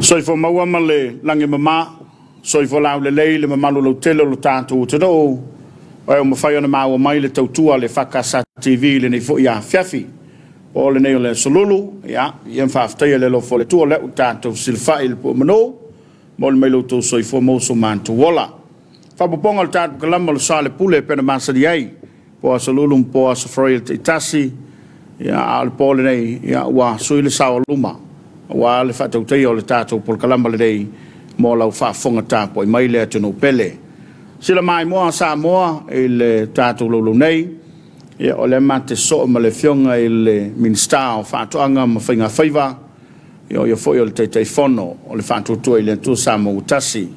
Soifua maua ma le lagi e mama, soifua laulelei le mamalu lautele o lo tatou atunuu, o e ua mafai ona maua mai le tautua a le EFKS TV i lenei foi afiafi. Po o lenei o le Aso Lulu, ia, ia faafetaia le alofa o le Atua o lea ua tatou fesilafai i le puemanu, momoli mai lo outou soifua maua so matou ola. Faaopoopoga o le tatou kalama o le Soalepule e pei ona masani ai, po Aso Lulu ma po Aso Faraile taitasi, ia, a o le po lenei, ia, ua sui le sao o luma, aua le faatautaia o le tatou polokalama lenei mo lau faafofoga tapuai mai le atunuu pele. Sila maimoa a Samoa i le tatou laulau nei, ia, o lea ma te sosoo ma le Afioga i le Minisita o Faatoaga ma Faigafaiva, ia, o ia foi o le Taitaifono o le Faatuatua i le Atua Samoa ua Tasi.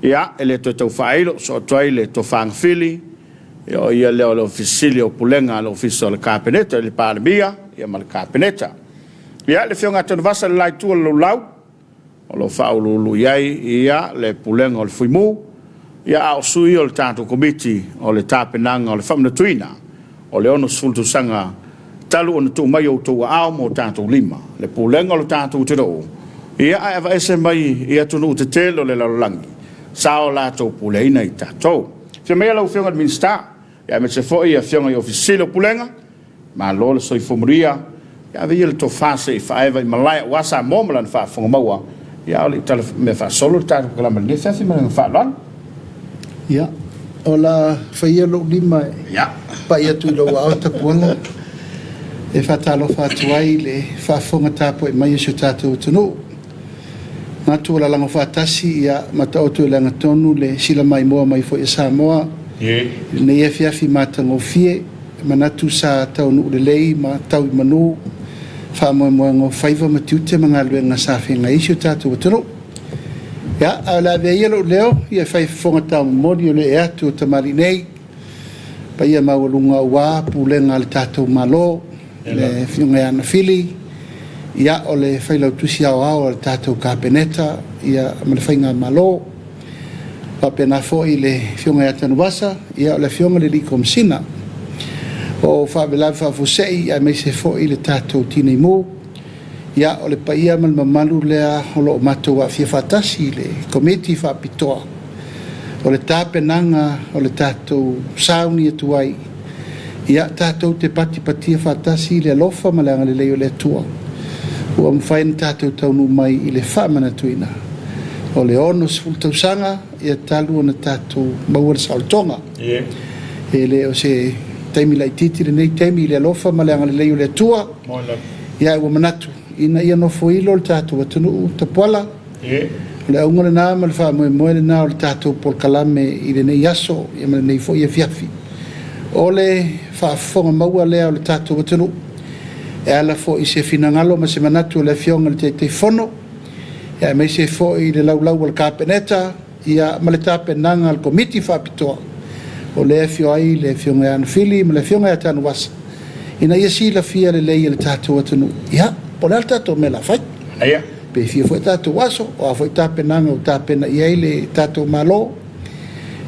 Ia, e le toe tau faailo, sosoo atu ai le Tofa Gafili, ia, o ia lea o le Ofisa Sili o Pulega a le Ofisa o le Kapeneta i le Palemia, ia ma le Kapeneta. Ia, le Afioga ia Tanuvasa i le la itu o le laulau, o lo o faauluulu i ai ia le Pulega o le Fuimu, ia a o sui o le tatou Komiti o le tapenaga o le faamanatuina o le 60 tausaga talu ona tuu mai outou aao ma o tatou lima le pulega o le tatou atunuu, ia ae aveese mai i atunuu tetele o le lalolagi sa o latou puleaina i tatou. Afio maia lau Afioga i le Minisita, ia aemaise foi Afioga i Ofisa Sili o Pulega, malo le soifua manuia, ia ave ia le tofa se i faaeva i malae aua Samoa ma lana faafofoga maua, ia a o le i tala mea faasolo le tatou kalama i lenei afiafi ma le agaga faaaloalo. Ia, o le a fai ia lou lima e pai atu i lou aao Tapuala e faatalofa atu ai i le faafofoga tapuai mai a si o tatou atunuu. Manatu ua lalago faatasi ia ma taoto i le agatonu le sila maimoa mai foi a Samoa i lenei afiafi matagofie. E manatu sa taunuu lelei ma tau i manu faamoemoega o faiva ma tiute ma galuega sa feagai ai si o tatou atunuu. Ia, ae o le a avea ia lou leo ia e fai fofoga taumomoli o le ee atu o tamalii nei, paia maualuga aua pulega a le tatou Malo, le Afioga ia Nafili, ia, o le Failautusi Aoao a le tatou Kapeneta, ia, ma le Faigamalo. Faapena foi le Afioga ia Tanuvasa, ia, o le Afioga i le Alii Komesina o Faalavelave Faafuasei, aemaise foi le tatou Tinei Mu. Ia, o le paia ma le mamalu lea o lo o matou aafia faatasi i le Komiti Faapitoa o le tapenaga o le tatou sauni atu ai, ia tatou te patipatia faatasi le alofa ma le agalelei o le Atua ua mafai ona tatou taunuu mai i le faamanatuina o le 60 tausaga ia talu ona tatou maua le saolotoga. E le o se taimi laitiiti lenei taimi i le alofa ma le agalelei o le Atua. Ia ua manatu ina ia nofoilo le tatou atunuu Tapuala. O le auga lena ma le faamoemoe lena o le tatou polokalame i lenei aso ia ma lenei foi afiafi. O le faafofoga maua lea o le tatou atunuu e ala foi i se finagalo ma se manatu o le Afioga i le Taitaifono, ia aemaise foi le laulau a le Kapeneta, ia ma le tapenaga a le Komiti Faapitoa o lea e afio ai le Afioga ia Nafili ma le Afioga ia Tanuvasa, ina ia silafia lelei e le tatou atunuu, ia, po o le a le tatou mea o le a fai. Pe fia foi tatou aso, o a foi tapenaga ua tapena i ai le tatou Malo,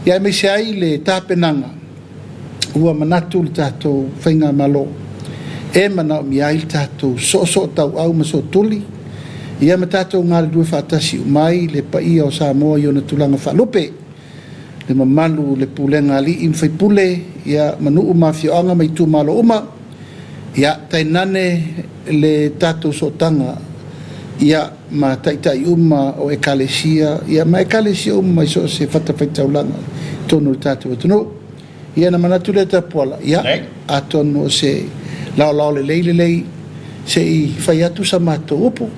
ia aemaise ai le tapenaga ua manatu le tatou Faigamalo e manaomia ai le tatou soosootauau ma sootuli, ia ma tatou galulue faatasi uma ai le paia o Samoa i ona tulaga faalupe, le mamalu o le pulega a alii ma faipule, ia ma nuu ma afioaga ma itumalo uma, ia tainane le tatou sootaga ia ma taitai uma o Ekalesia, ia ma Ekalesia uma i so o se fatafaitaulaga i totonu o le tatou atunuu. Ia ona manatu lea Tapuala, ia, atonu o se laolao lelei lelei se i fai atu sa matou upu.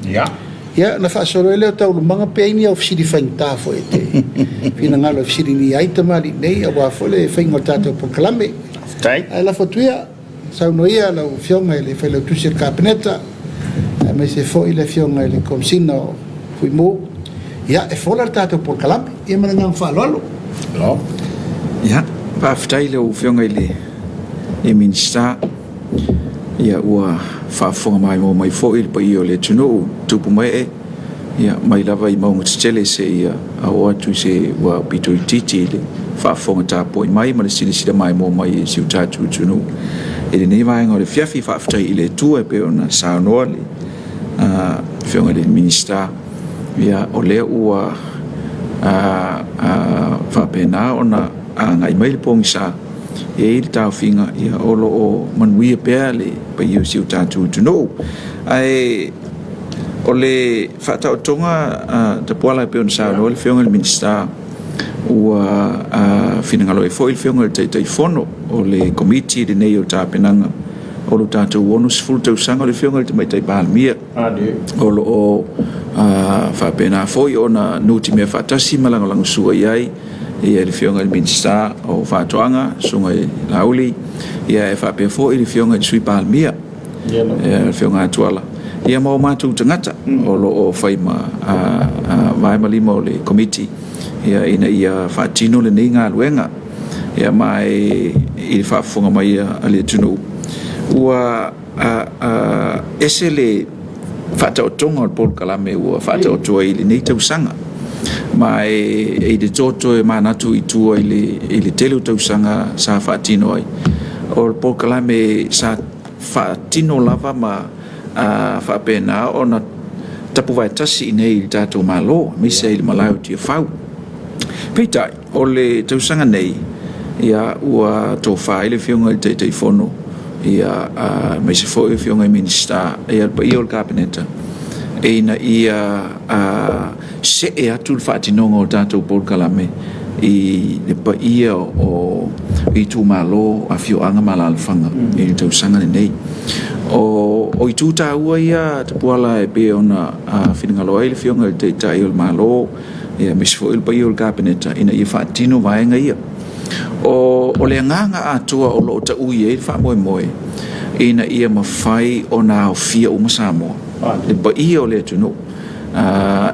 Ia, ona faasolo ai lea o taualumaga pe i ai ni au fesili faigata foi e te finagalo e fesiligia ai tamalii nei aua foi le faiga o le tatou polokalame. Ae lafo atu ia, saunoa ia lau Afioga i le Failautusi o le Kapeneta, aemaise foi le Afioga i le Komesina o Fuimu, Ia, e fola le tatou polokalame. Ia ma le agaga faaaloalo. Ia, faafetai i lau Afioga i le Minisita. Ia, ua faafofoga maimoa mai foi le paia o le atunuu, tupu ma ee, ia, mai lava i mauga tetele seia oo atu i se ua pito itiiti i le faafofoga tapuai mai ma le silasila maimoa mai i si o tatou atunuu i lenei vaega o le afiafi. Faafetai i le Atua e pei ona saunoa le Afioga i le Minisita, ia, o lea ua faapena ona agai mai le pogisa, e i ai le taofiga ia, o lo o manuia pea le paia o si o tatou atunuu. Ae o le faataotoga a Tapuala e pei ona saunoa le Afioga i le Minisita, ua finagalo ai foi le Afioga i le Taitaifono o le Komiti lenei o tapenaga o lo tatou 60 tausaga, o le Afioga i le Tamaitai Palemia, o lo o faapena foi ona nutimea faatasi ma lagolagosua i ai le Afioga i le Minisita o Faatoaga, Susuga i Laauli, ia e faapea foi le Afioga i le Sui Palemia, le Afioga ia Tuala, ia ma o matou tagata o lo o fai ma vae ma lima o le Komiti ina ia faatino lenei galuega. Ia ma e i le faafofoga mai a le atunuu, ua ese le faataotoga o le polokalame ua faataoto ai i lenei tausaga. Ma e i le toe manatu i tua i le tele o tausaga sa faatino ai, o le polokalame sa faatino lava ma faapena ona tapuvaetasi i inei i le tatou Malo, aemaise ai i le malae o Tiafau. Peitai, o le tausaga nei, ia, ua tofa ai le Afioga i le Taitaifono, ia, aemaise foi o Afioga i Minisita, ia, le paia o le Kapeneta, ina ia see atu le faatinoga o tatou polokalame i le paia o itumalo, afioaga ma alaalafaga i le tausaga lenei. O itu taua ia Tapuala e pei ona finagalo ai le Afioga i le Taitai o le Malo, aemaise foi o le paia o le Kapeneta ina ia faatino vaega ia. O le agaga atoa o lo o taui ai le faamoemoe ina ia mafai ona aofia uma Samoa, le paia o le atunuu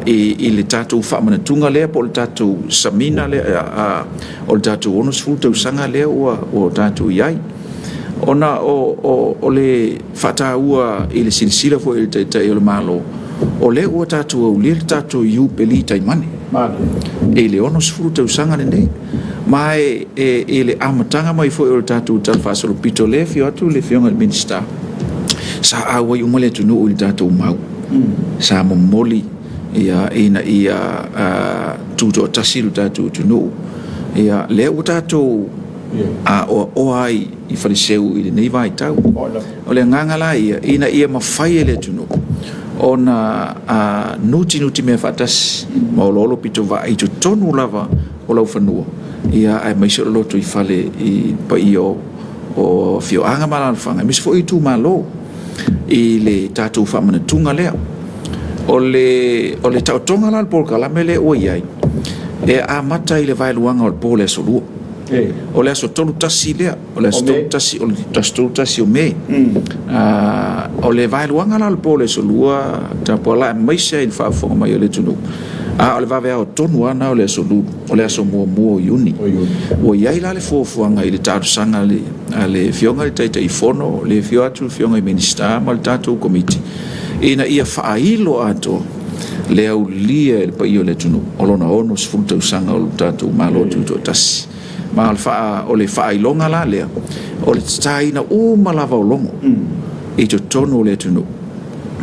i le tatou faamanatuga lea po o le tatou samina lea o le tatou 60 tausaga lea ua tatou i ai. Ona o le faataua i le silasila foi a le Taitai o le Malo, o lea ua tatou aulia le tatou Iupeli Taimane i le 60 tausaga lenei. Ma i le amataga mai foi o le tatou Tala Faasolopito, lea e afio atu le Afioga i le Minisita, sa auai uma le atunuu i le tatou mau, sa momoli ina ia tutoatasi lo tatou atunuu. Ia, lea ua tatou aoaoa ai i Faleseu i lenei vaitau. O le agaga la ia, ina ia mafai e le atunuu ona nutinutimea faatasi ma oloolo pitovaa i totonu lava o laufanua, ia, aemaise o le lotoifale i paia o afioaga ma alaalafaga, aemaise foi itumalo i le tatou faamanatuga lea. O le taotoga la o le polokalame lea ua i ai, e amata i le vaeluaga o le po o le aso Lua. O le aso 31 lea, o le aso 31, o le aso 31 o Me. O le vaeluaga la o le po o le aso Lua, Tapuala, aemaise ai le faafofoga mai o le atunuu, a o le vaveao tonu lava lena o le aso Lulu, o le aso muamua o Iuni. Ua i ai la le fuafuaga i le talosaga a le Afioga i le Taitaifono, le afio atu le Afioga i le Minisita ma le tatou Komiti, ina ia faailo atoa le aulia e le paia o le atunuu o lona 60 tausaga o lo tatou Malo Tutoatasi. Ma o le faailoga la lea, o le tataina uma lava o logo i totonu o le atunuu,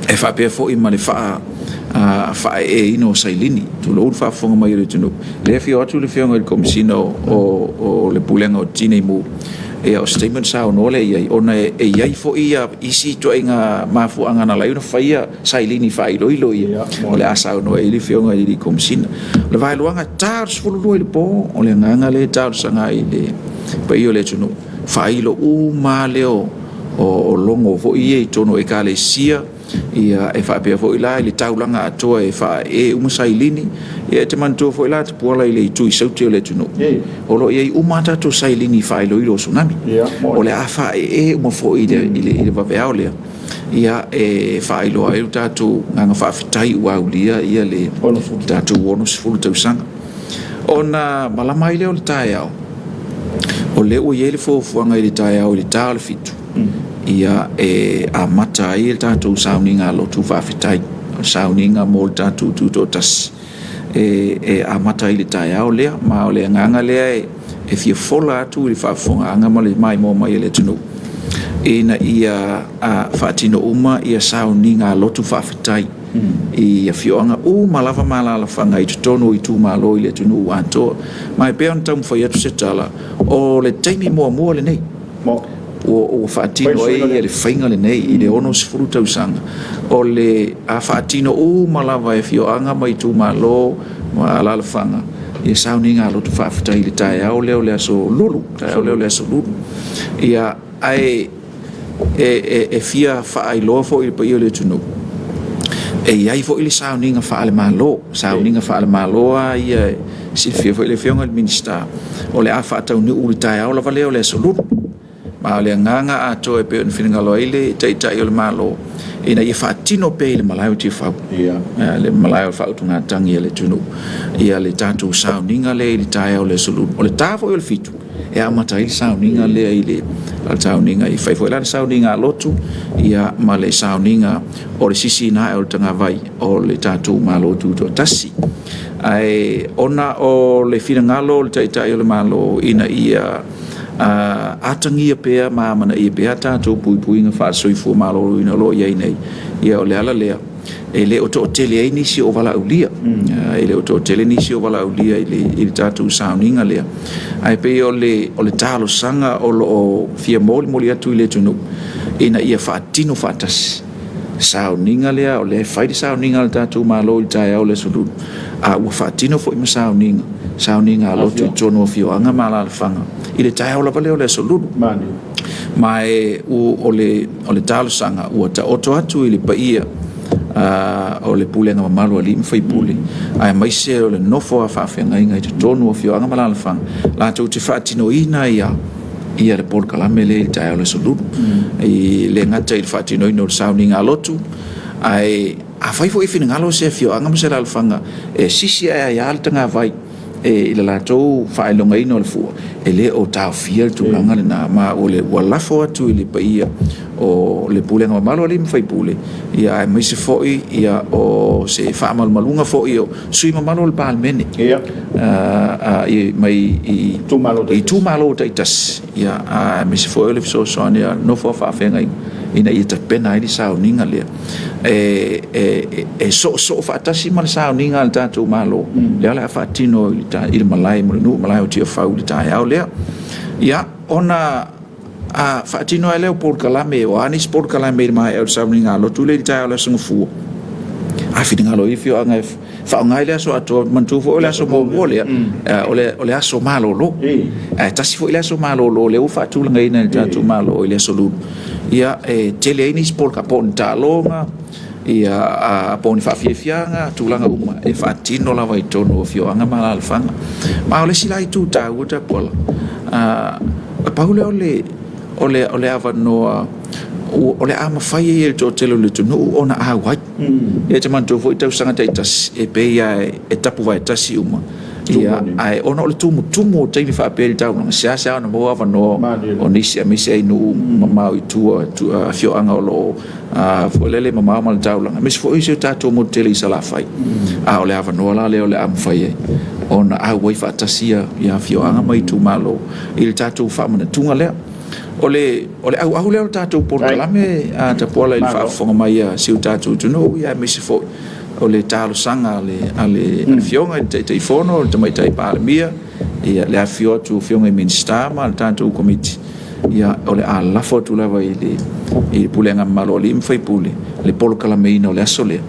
e faapea foi ma le faaeeina o sailini, tulou le faafofoga mai o le atunuu. Lea e afio atu le Afioga i le Komesina o le Pulega o Tinei Mu, ia o se taimi ona saunoa lea i ai, ona e i ai foi isi ituaiga mafuaaga na ala ai ona faia sailini faailoilo ia, o le a saunoa i ai le Afioga i le Komesina. O le vaeluaga ta o le 12 i le po, o le agaga lea e talosaga ai i le paia o le atunuu, faailo uma lava lea o logo foi ia i totonu o Ekalesia, Ia, e faapea foi la i le taulaga atoa e faaee uma sailini. Ia, e te manatua foi la Tupuola i le itu i Saute o le atunuu, o lo o i ai uma a tatou sailini faailoilo o tsunami. O le a faaee uma foi i le vaveao lea. Ia, e faailoa ai lo tatou agaga faafetai ua aulia ia le tatou 60 tausaga. Ona malama ai lea o le taeao, o lea ua i ai le fuafuaga i le taeao i le ta o le 7, ia e amata ai le tatou sauniga lotu faafetai, o le sauniga mo le tatou tutoatasi e amata ai i le taeao lea. Ma o le agaga lea e fia fola atu i le faafofogaaga ma le maimoa mai a le atunuu, ina ia faatino uma ia sauniga lotu faafetai i afioaga uma lava ma alaalafaga i totonu o itumalo i le atunuu atoa. Ma e pei ona taumafai atu se tala, o le taimi muamua lenei ua faatino ai le faiga lenei i le 60 tausaga, o le a faatino uma lava e afioaga ma itumalo ma alaalafaga ia sauniga lotu faafetai i le taeao lea o le aso Lulu, taeao lea o le aso Lulu. Ia, ae e fia faailoa foi i le paia o le atunuu, e i ai foi le sauniga faale-Malo, sauniga faale-Malo lava ia e silafia foi e le Afioga i le Minisita, o le a faataunuu i le taeao lava lea o le aso Lulu. Ma o le agaga atoa e pei ona finagalo ai le Taitai o le Malo, ina ia faatino pea i le malae o Tiafau, le malae o le faautugatagi a le atunuu, ia le tatou sauniga lea i le taeao o le aso Lulu. O le ta foi o le 7, e amata ai le sauniga lea i le sauniga e fai foi la le sauniga a lotu ia ma le sauniga o le sisiina ae o le tagavai o le tatou Malo Tutoatasi. Ae ona o le finagalo o le Taitai o le Malo ina ia atagia pea ma amanaia pea tatou puipuiga faale-soifua maloloina o lo o i ai nei, ia o le ala lea e le o toatele ai nisi o valaaulia, e le o toatele nisi o valaaulia i le tatou sauniga lea. Ae pei o le talosaga o lo o fia molimoli atu i le atunuu ina ia faatino faatasi sauniga lea, o lea e fai le sauniga a le tatou Malo i le taeao o le Aso Lulu, a ua faatino foi ma sauniga, sauniga a lotu i totonu o afioaga ma alaalafaga i le taeao lava lea o le Aso Lulu. Ma e o le talosaga ua taoto atu i le paia o le pulega mamalu a alii ma faipule, aemaise o le nofo a faafeagaiga i totonu o afioaga ma alaalafaga, latou te faatinoina ia le polokalame lea i le taeao o le Aso Lulu. E le gata i le faatinoina o le sauniga a lotu, ae afai foi e finagalo se afioaga ma se alaalafaga e sisi ae aia le tagavai i le latou faailogaina o le fua, e le o taofia le tulaga lena, ma ua lafo atu i le paia o le pulega mamalu a alii ma faipule, ia aemaise foi ia o se faamalumaluga foi o sui usufono mamalu o le Palemene mai itumalo taitasi, ia aemaise foi o le fesoasoani a nofo a faafeagaiga ina ia tapena ai le sauniga lea e soosoo faatasi ma le sauniga a le tatou Malo, lea o le a faatino i le malae mo le nuu, malae o Tiafau i le taeao lea. Ia, ona A faatino ai lea o polokalame, o a nisi polokalame i le maea o le sauniga a lotu lea i le taeao o le Aso Gafua, a finagalo ai afioaga e faaaoga ai le aso atoa, manatua foi o le aso muamua lea, o le aso malolo. Ae tasi foi le aso malolo lea ua faatulagaina e le tatou Malo i le aso Lulu, ia e tele ai nisi polokalame, po o ni taaloga, ia po o ni faafiafiaga, tulaga uma e faatino lava i totonu o afioaga ma alaalafaga. Ma o le isi la itu taua Tapuala, e pau lea o le avanoa o le a mafai ai e le toatele o le atunuu ona auai. E te manatua foi tausaga taitasi e pei lava e tapuvae tasi uma, ia, ae ona o le tumutumu o taimi faapea i le taulaga, seasea ona maua avanoa o nisi aemaise ai nuu mamao i tua, afioaga o lo o foi lele mamao ma le taulaga, aemaise foi o si o tatou motu tele i Salafai. A o le avanoa la lea o le a mafai ai ona auai faatasi ia afioaga ma itumalo i le tatou faamanatuga lea. O le, o le auau lea o le tatou polokalame a Tapuala i le faafofoga mai a si o tatou atunuu, ia aemaise foi o le talosaga a le, a le Afioga i le Taitaifono, le Tamaitai Palemia, ia le afifio atu o Afioga i Minisita ma le tatou Komiti, ia o le a lafo atu lava i le, i le pulega mamalu a alii ma faipule le polokalameina o le aso lea,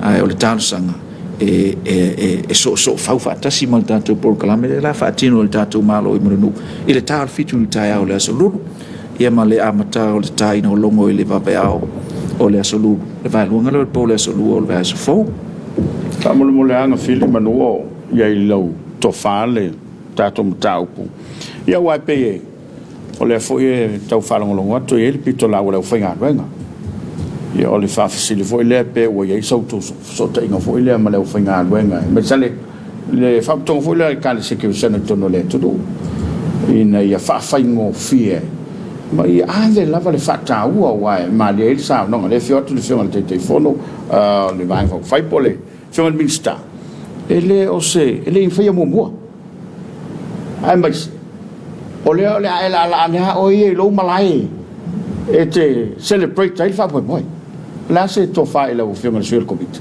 ae o le talosaga e, e, e, e soosoo fau faatasi ma le tatou polokalame lea la faatino e le tatou Malo i Mulinuu i le ta o le 7 i le taeao o le aso Lulu, ia ma le amata o le taina o logo i le vaveao o le aso Lulu, le vaeluaga lea o le po o le aso Lua o le vaiaso fou. Faamolemole lava Gafili manu o i ai i lau tofa le tatou mataupu. Ia aua e pei e, o lea foi e tau faalogologo atu e i ai le pitolaau a le aufaigaluega. Ia, o le faafesili foi lea pe ua i ai sa outou fesootaiga foi lea ma le aufaigaluega, aemaise le le faapotopotoga foi lea a Ekalesia Kerisiano i totonu o le atunuu, ina ia faafaigofie ma ia ave lava le faataua, aua e malie ai le saunoaga. O lea e afio atu le Afioga i le Taitaifono o le Vaega Faaupufai po o le Afioga i le Minisita, e le o se, e le i faia muamua, aemaise o lea o le a e laalaa ane lava oe ia i lou malae e te celebrate ai le faamoemoe. O le a se tofa i lau Afioga i le sui o le Komiti?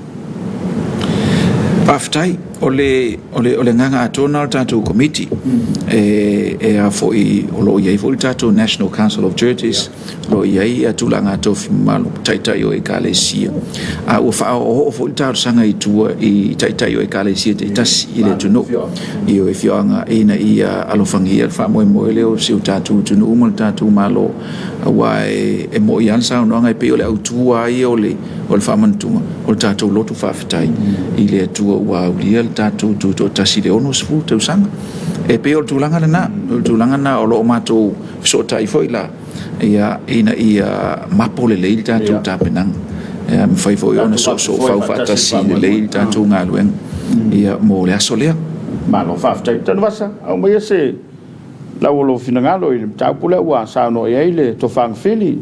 Faafetai. O le, o le, o le agaga atoa lena o le tatou Komiti. E, e a foi, o lo o i ai foi le tatou National Council of Churches, o lo o i ai tulaga tofi mamalu, taitai o Ekalesia. A ua faaoooo foi le talosaga i tua i taitai o Ekalesia taitasi i le atunuu, i o afioaga ina ia alofagia le faamoemoe lea o si o tatou atunuu ma le tatou Malo. Aua e, e moni lava le saunoaga e pei o le autu lava ia o le, o le faamanatuga, o le tatou loto faafetai i le Atua ua aulia le tatou tutoatasi i le 60 tausaga. E pei o le tulaga lena, o le tulaga lena o lo o matou fesootai foi la, ia, ina ia mapo lelei le tatou tapenaga. Ia mafai foi ona soosoofau faatasi lelei le tatou galuega ia, mo le aso lea. Malo faafetai. Tanuvasa, aumaia se lau o lou finagalo i le mataupu lea ua saunoa i ai le Tofa Gafili,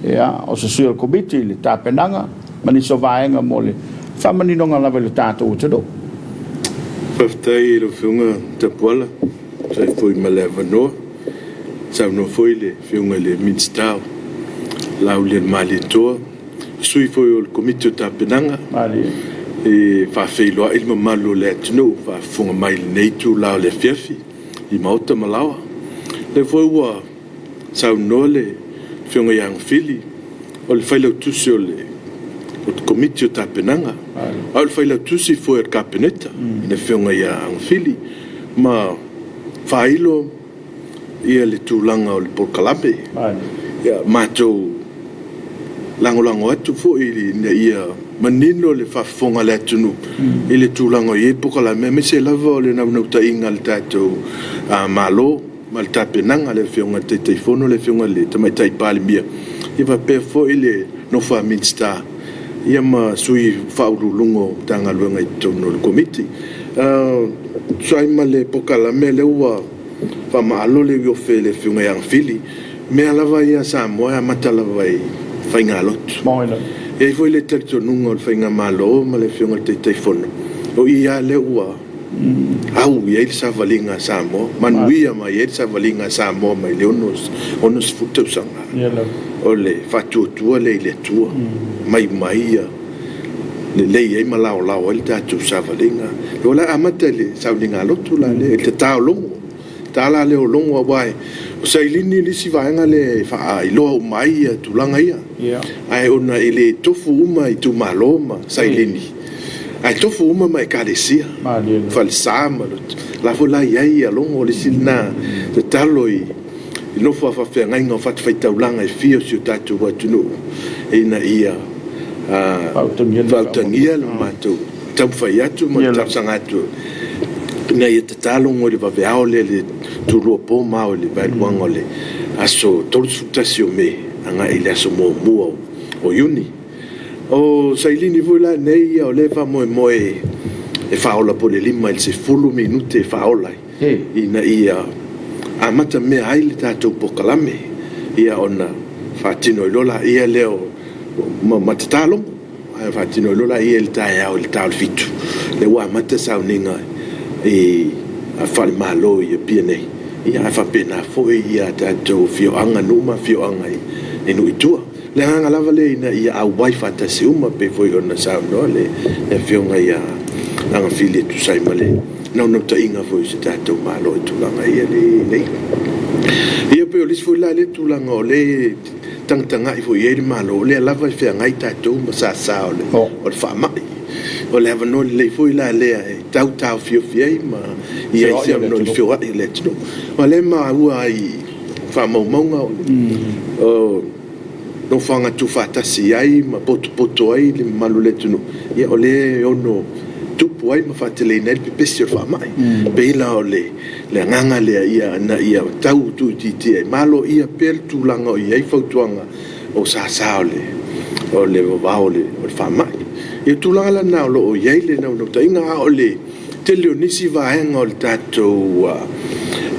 ia, o se sui o le Komiti i le tapenaga ma nisi o vaega mo le faamaninoga lava i le tatou atunuu. Faafetai i lau Afioga Tapuala, tusa ai foi ma le avanoa. Saunoa foi le Afioga i le Minisita o Laaulialemalietoa, sui foi o le Komiti o Tapenaga, e faafeiloai le mamalu o le atunuu o faafofoga mai i lenei itula o le afiafi i maota ma laoa. O lea foi ua saunoa le Afioga ia Agafili, o le Failautusi o le Komiti o Tapenaga, a o le Failautusi foi a le Kapeneta, le Afioga ia Agafili, ma faailo le tulaga o le polokalame. Ia, matou lagolago atu foi ina ia manino le faafofoga a le atunuu i le tulaga o i ai le polokalame, aemaise lava o le naunautaiga a le tatou Malo ma le tapenaga a le Afioga i le Taitaifono, le Afioga i le Tamaitai Palemia, ia faapea foi le nofo a Minisita ia ma sui faauluuluga o Matagaluega i totonu o le Komiti. E tusa ai ma le polokalame lea ua faamaalo le iofe i le Afioga ia Agafili, o mea lava ia a Samoa e amata lava i faigalotu. E i ai foi le talitonuga o le faigamalo ma le Afioga i le Taitaifono, o i lava lea ua au i ai le savaliga a Samoa, manuia mai ai le savaliga a Samoa mai le 60 tausaga. O le faatuatua lea i le Atua, mai mai ia lelei ai ma laolao ai le tatou savaliga. O le a amata i le sauniga lotu la lea, i le tatao logo, ta la lea o logo, aua o sailini le isi vaega lea e faailoa uma ai ia tulaga ia. Ae ona e le tofu uma itumalo ma sailini, ae tofu uma ma ekalesia, falesa ma lotu. O la foi la e i ai ia logo, o le isi lena tatalo i nofo a faafeagaiga o fatafaitaulaga e fia o si o tatou atunuu ina ia faautagia le matou taumafai atu ma le talosaga atu ina ia tatalo i le vaveao lea i le tulua po ma ao i le vaeluaga o le aso 31 o Me agai i le aso 1 o Iuni. O sailini foi la nei ia o lea e faamoemoe e faaola po o le 5 i le 10 minute e faaola ai ina ia amata mea ai le tatou polokalame ia ona faatino ai loa laia lea o ma tatalogo ae faatino ai loa laia i le taeao i le ta o le 7 lea ua amata sauniga i falemalo i Apia nei ia ae faapena foi ia tatou afioaga nuu ma afioaga i nuu i tua. O le agaga lava lea ina ia auai faatasi uma e pei foi ona saunoa le Afioga ia Agafili e tusa ai ma le naunautaiga foi o si tatou Malo i tulaga ia lea e i ai nei. Ia pei o le isi foi la lea tulaga o lea e tagatagai foi i ai le Malo, o lea lava e feagai tatou ma sasa o le faamai. O le avanoa lelei foi la lea e tau taofiofi ai ma i ai se avanoa i le feoai o le atunuu. Aua o lea e maua ai i faamaumauga o nofoaga tuufaatasi ai ma potopoto ai le mamalu o le atunuu, ia o lea e ono tupu ai ma faateleina ai le pepesi o le faamai. E pei la o le agaga lea ina ia tau tuuitiitia ai, ma aloaia pea le tulaga o i ai fautuaga o sasa o o le vavao o le faamai. Ia o tulaga la na o lo o i ai le naunautaiga, a o le tele o nisi vaega o le tatou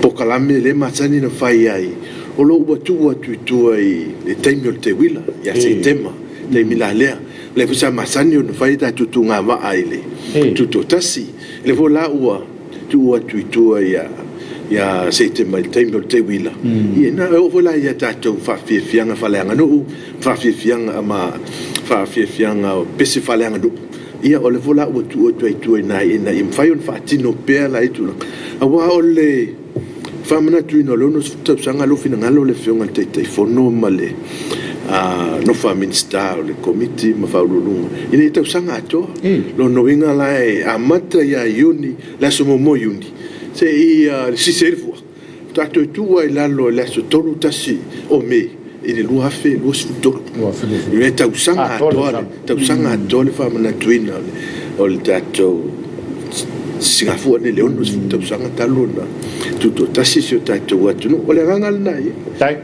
polokalame lea e masani ona fai ai, o lo o ua tuu atu i tua i le taimi o le teuila ia Setema, le taimi la lea. O lea foi sa masani ona fai a tatou tuugavaa i le Tutoatasi. O lea foi la ua tuu atu i tua ia Setema i le taimi o le teuila, ia e oo foi la i a tatou faafiafiaga faaleaganuu, faafiafiaga ma faafiafiaga o pese faaleaganuu, ia o lea foi la ua tuu atu ai i tua i ina, ina ia mafai ona faatino pea la ia tulaga. Aua o le faamanatuina o le 60 tausaga, o lea ua finagalo le Afioga i le Taitaifono ma le nofo a Minisita o le Komiti ma Faauluuluga i le tausaga atoa. O lona uiga la e amata ia Iuni, le aso 1 o Iuni seia sisi ai le fua, faatoa toe tuu lava i lalo i le aso 31 o Me i le 2023. E tausaga atoa, tausaga atoa le faamanatuina o le tatou sisigafua lenei i le 60 tausaga talu ona tutoatasi si o tatou atunuu. O le agaga lena e i ai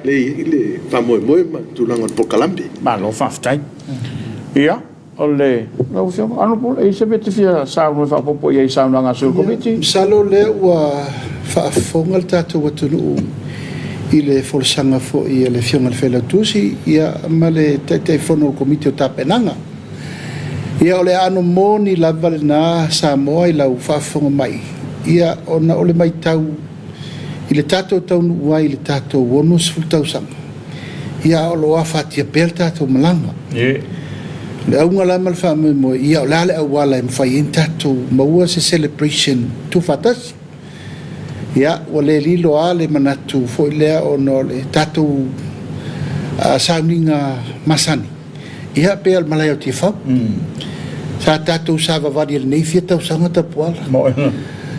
le faamoemoe ma le tulaga o le polokalame. Malo faafetai. Ia, o le... Lau Afioga Honourable, e i ai se mea e te fia saunoa e faaopoopo i ai i saunoaga a sui o le Komiti? Masalo o lea ua faafofoga le tatou atunuu i le folasaga foi a le Afioga i le Failautusi ma le Taitaifono o le Komiti o Tapenaga. Ia, o le aano moni lava lena Samoa i lau faafofoga mai, ia, ona o le matau i le tatou taunuu ai i le tatou 60 tausaga, ia, a o lo o afatia pea le tatou malaga. O le auga la ma le faamoemoe, ia, o le a le auala e mafai ai ona tatou maua se celebration tuufaatasi. Ia, ua le lilo lava le manatu foi lea ona o le tatou sauniga masani, ia, pei o le malae o Tiafau. Sa tatou savavali i lenei fia tausaga Tapuala.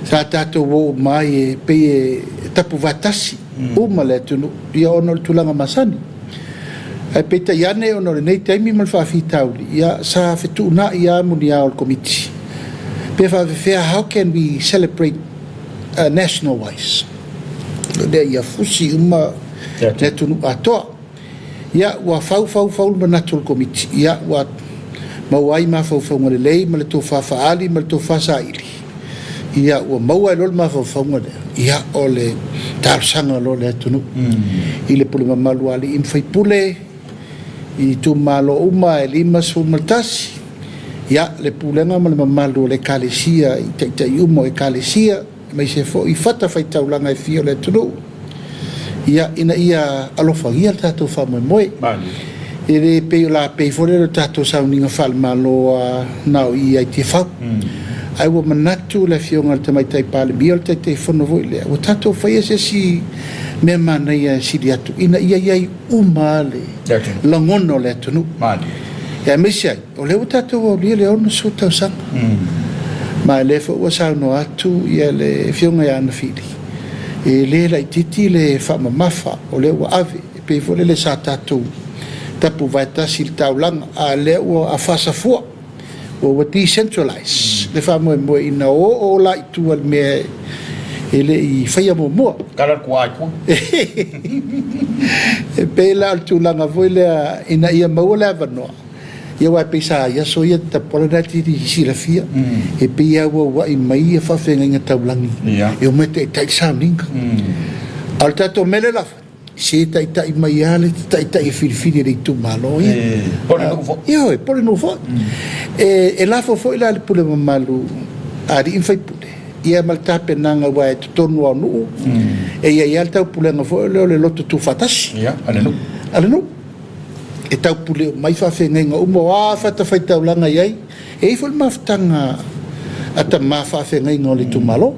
Sa tatou o uma ai e pei e tapuvaetasi uma le atunuu, ia, ona o le tulaga masani. Ae peitai ane ona o lenei taimi ma le faafitauli, ia, sa fetuunai lava muniao o le Komiti, pe faafefea, how can we celebrate national wise, ina ia fusi uma le atunuu atoa. Ia, ua fau fau fau le manatu o le Komiti, ia, ua maua ai mafaufauga lelei ma le tofa faaali ma le tofa saili, ia, ua maua ai loa le mafaufauga lea, ia, o le talosaga loa i le atunuu, i le pule mamalu a alii ma faipule, i itumalo uma e 51, ia, le pulega ma le mamalu o le Ekalesia i taitai uma o Ekalesia, aemaise foi fatafaitaulaga e fia o le atunuu, ia, ina ia alofagia le tatou faamoemoe. E le pei o la pei foi lea o le tatou sauniga faale-Malo a na o i i Tiafau. Ae ua manatu le Afioga i le Tamaitai Palemia, o le Taitaifono foi lea, ua tatou faia se isi mea manaia e sili atu ina ia i ai uma le lagona o le atunuu. Aemaise ai, o lea ua tatou aulia le 60 tausaga. Ma o lea foi ua saunoa atu le Afioga ia Ana Fili, e le laitiiti le faamamafa o lea ua ave, e pei foi lele sa tatou tapuvaetasi i le taulaga, a o lea ua afasafua. Ua decentralize le faamoemoe ina o oo la i tua i le mea e le i faia muamua. Tala le tuaa i tua. E pei la o le tulaga foi lea ina ia maua le avanoa, ia aua e pei sa i aso ia Tapuala na te silafia, e pei e auauai mai ia faafeagaiga taulagi e omai e taitai le sauniga. A o le tatou mea lea o le a fai, Se taitai mai lava le taitai e filifili e le itumalo ia. Po o le nuu foi. Ioe, po o le nuu foi. E lafo foi la i le pule mamalu a alii ma faipule, ia ma le tapenaga aua e totonu lava o nuu, e i ai lava le taupulega foi lea o le loto tuufaatasi. Ia, a le nuu. A le nuu. E taupule uma ai faafeagaiga uma, o a fatafaitaulaga e i ai. E i ai foi le mafutaga a tama faafeagaiga o le itumalo.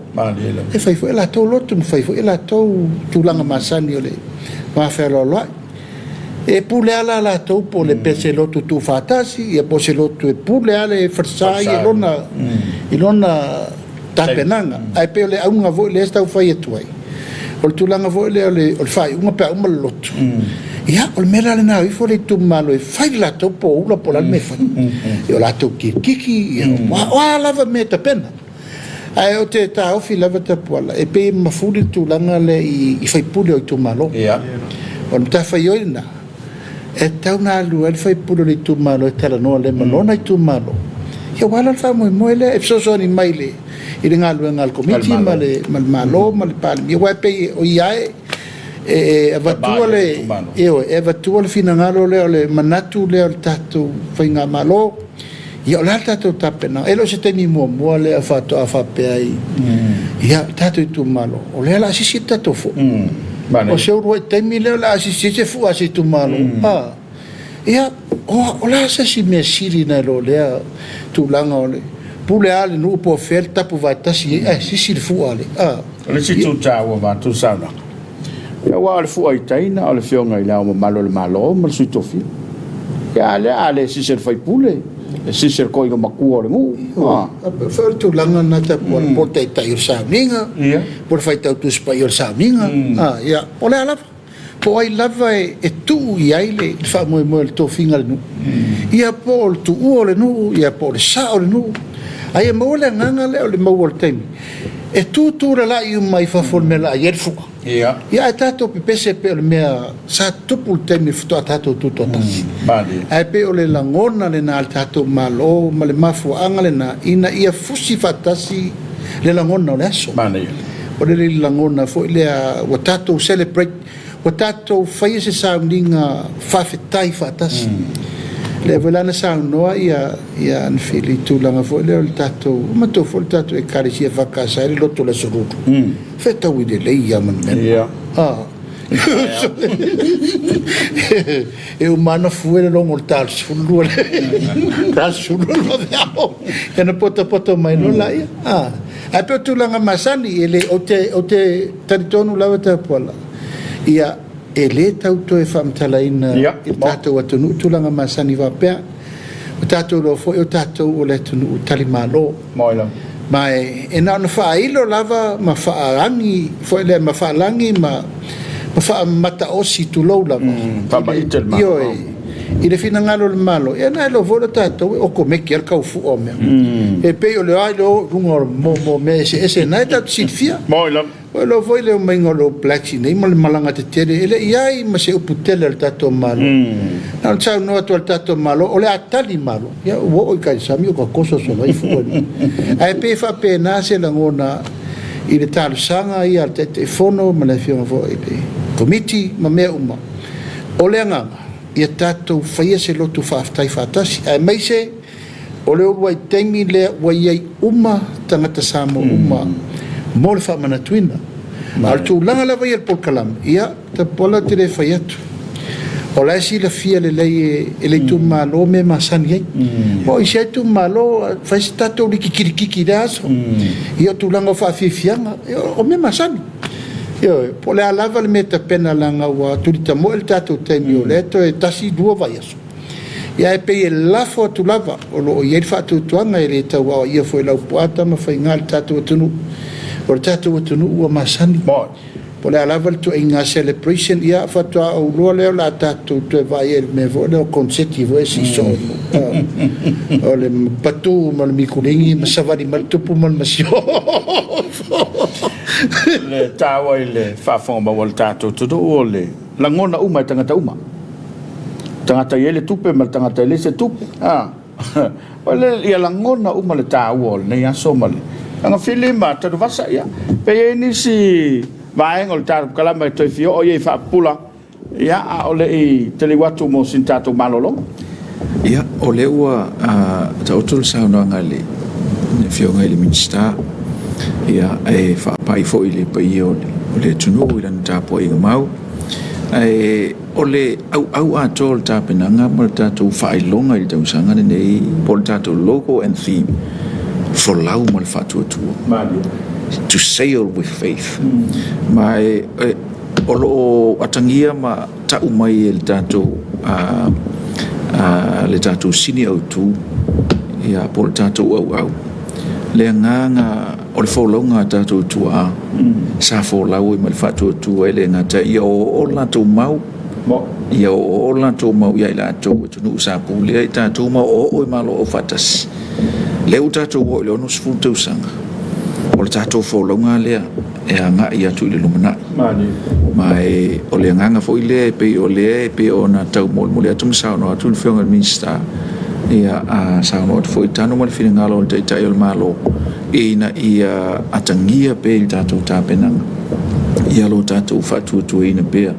E fai foi e latou lotu ma fai foi e latou tulaga masani o le vafealoaloai. E pule lava la latou po o le pe se lotu tuufaatasi, ia po o se lotu e pule lava le falesa ia i lona tapenaga. Ae pei o le auga foi lea e tau fai atu ai, o le tulaga foi lea o le faaiuga pe a uma le lotu, ia, o le mea la lena o ifo le itumalo e fai le latou poula po o le a le mea e fai. Ia o latou kirikiki, ia, o a lava mea e tapena. Ae ou te taofi lava Tapuala, e pei e mafuli le tulaga lea i faipule o itumalo. O le matafaioi lena. E tatau ona alu ai le sui usufono o le itumalo e talanoa lelei ma lona itumalo, ia aua la le faamoemoe lea e fesoasoani mai i le i le galuega a le Komiti ma le Malo ma le Palemia, aua e pei o ia e avatua le, ioe, e avatua le finagalo lea, o le manatu lea o le tatou faigamalo. Ia o le a le tatou tapenaga? E le o se taimi muamua lea faatoa faapea ai, ia, le tatou itumalo, o lea o le a sisi le tatou fua. O se uluai taimi lea o le a sisi ai se fua a se itumalo. Ia, o le a se isi mea sili nai lo lea tulaga o le pule lava a le nuu po o fea le tapuvae tasi i ai ae sisi le fua a le. O le isi itu taua vaeatu le saunoaga, ia aua o le fua i tai na o le Afioga i Le Ao Mamalu o le Malo ma le Sui Tofia. Ia a lea a le sisi e le faipule, e sisi e le toeaina matua o le nuu. Foi o le tulaga lena Tapuala, po o le taitai o le sauniga, po o le faitau Tusi Paia o le sauniga, ia, po o le a lava. Po o ai lava e tuu i ai le faamoemoe o le tofiga a le nuu, ia po o le tuua o le nuu, ia po o le sao o le nuu, a ia maua le agaga lea o le maua o le taimi e tutu lalai uma ai i fafo o le mea o le a i ai le fua. Ia ae tatou pepese pei o le mea sa tupu i le taimi faatoa tatou tutoatasi. Ae pei o le lagona lena a le tatou Malo ma le mafuaaga lena ina ia fusi faatasi le lagona o le aso. O le lagona foi lea ua tatou celebrate, ua tatou faia se sauniga faafetai faatasi. Lea foi la na saunoa ia ia Anofili i tulaga foi lea o le tatou, matou foi le tatou Ekalesia EFKS i le lotu o le Aso Lulu. Fetaui lelei lava ma le mea. E uma ana fue le logo o le ta 12 le ta 12 le vaveao. Ia ona potopoto mai loa laia. Ae pei o tulaga masani, e le, ou te, ou te talitonu lava Tapuala, ia, e le tau toe faamatalaina i le tatou atunuu tulaga masani faapea. Ua tatou iloa foi o tatou o le atunuu talimalo. Ma e na ona faailo lava ma faalagi foi lea, ma faalagi ma faamataosi, tulou lava, ioe, i le finagalo o le Malo. Ia na iloa foi lea o tatou e okomeki lava le tau fua o mea. E pei o le a le o i luga o mo mea eseese na e tatou te silafia. Ua iloa foi le omaiga o le All Blacks i nei ma le malaga tetele, e le i ai ma se upu tele a le tatou Malo. Na ona saunoa atu a le tatou Malo, o le a tali Malo. Ia, ua oo i tai i le sami o tatoso solo ai fua. Ae pei e faapena se lagona i le talosaga ia a le Taitaifono ma le Afioga foi i le Komiti ma mea uma. O le agaga, ia tatou faia se lotu faafetai faatasi, aemaise O le uluai taimi lea ua i ai uma tagata Samoa uma mo le faamanatuina. A o le tulaga lava ia i le polokalame, ia, Tapuala ou te le fai atu. O la e silafia lelei e le itumalo mea e masani ai. O isi lava itumalo, fai se tatou liki kilikiki i lea aso. Ia, o tulaga o faafiafiaga, o mea masani. Ioe, po o le a lava le mea e tapena leaga ua tulitamoe le tatou taimi o lea toe tasi, lua vaiaso. Ia ae pei e lafo atu lava, o lo o i ai le faatuatuaga e le tau aoaia foi e Laupua Tamafaiga le tatou atunuu. O le tatou atunuu ua masani. Po o le a lava le ituaiga celebration, ia faatoa ou iloa lea o le a tatou toe vaai ai i le mea foi lea o koneseti foi e sii soo o le patu ma le mikuligi ma savali mai le tupu ma le masiofo. Le taua i le faafofoga mau a le tatou atunuu o le lagona uma e tagata uma. Tagata e i ai le tupe ma le tagata e leai se tupe. A o le ia lagona uma le taua o lenei aso ma le agafili ma Tanuvasa, ia, pe i ai nisi vaega o le tatou kalama e toe fia oo i ai faapupula, ia, a o le i taliu atu mo sina tatou malologa. Ia, o lea ua taoto le saunoaga a le Afioga i le Minisita, ia, e faapai foi i le paia o le atunuu i lana tapuaiga mau. Ae o le auau atoa o le tapenaga ma le tatou faailoga i le tausaga lenei po o le tatou logo and theme, Folau ma le Faatuatua, To Sail with Faith. Ma o lo o atagia ma tau mai e le tatou le tatou sini autu ia po o le tatou auau le agaga o le folauga a tatou tuaa sa folau ai ma le faatuatua e le gata ia oooo le latou mau, ia oooo le latou mau ia i latou atunuu sa pulea i tatou ma oooo i Malo Aufaatasi. Lea ua tatou oo i le 60 tausaga. O le tatou folauga lea e agai atu i le lumanai. Ma e, o le agaga foi lea e pei o lea e pei ona taumolimoli atu ma saunoa atu le Afioga i le Minisita, ia a saunoa atu foi tanu ma le finagalo o le Taitai o le Malo ina ia atagia pea i le tatou tapenaga ia lo tatou faatuatuaina pea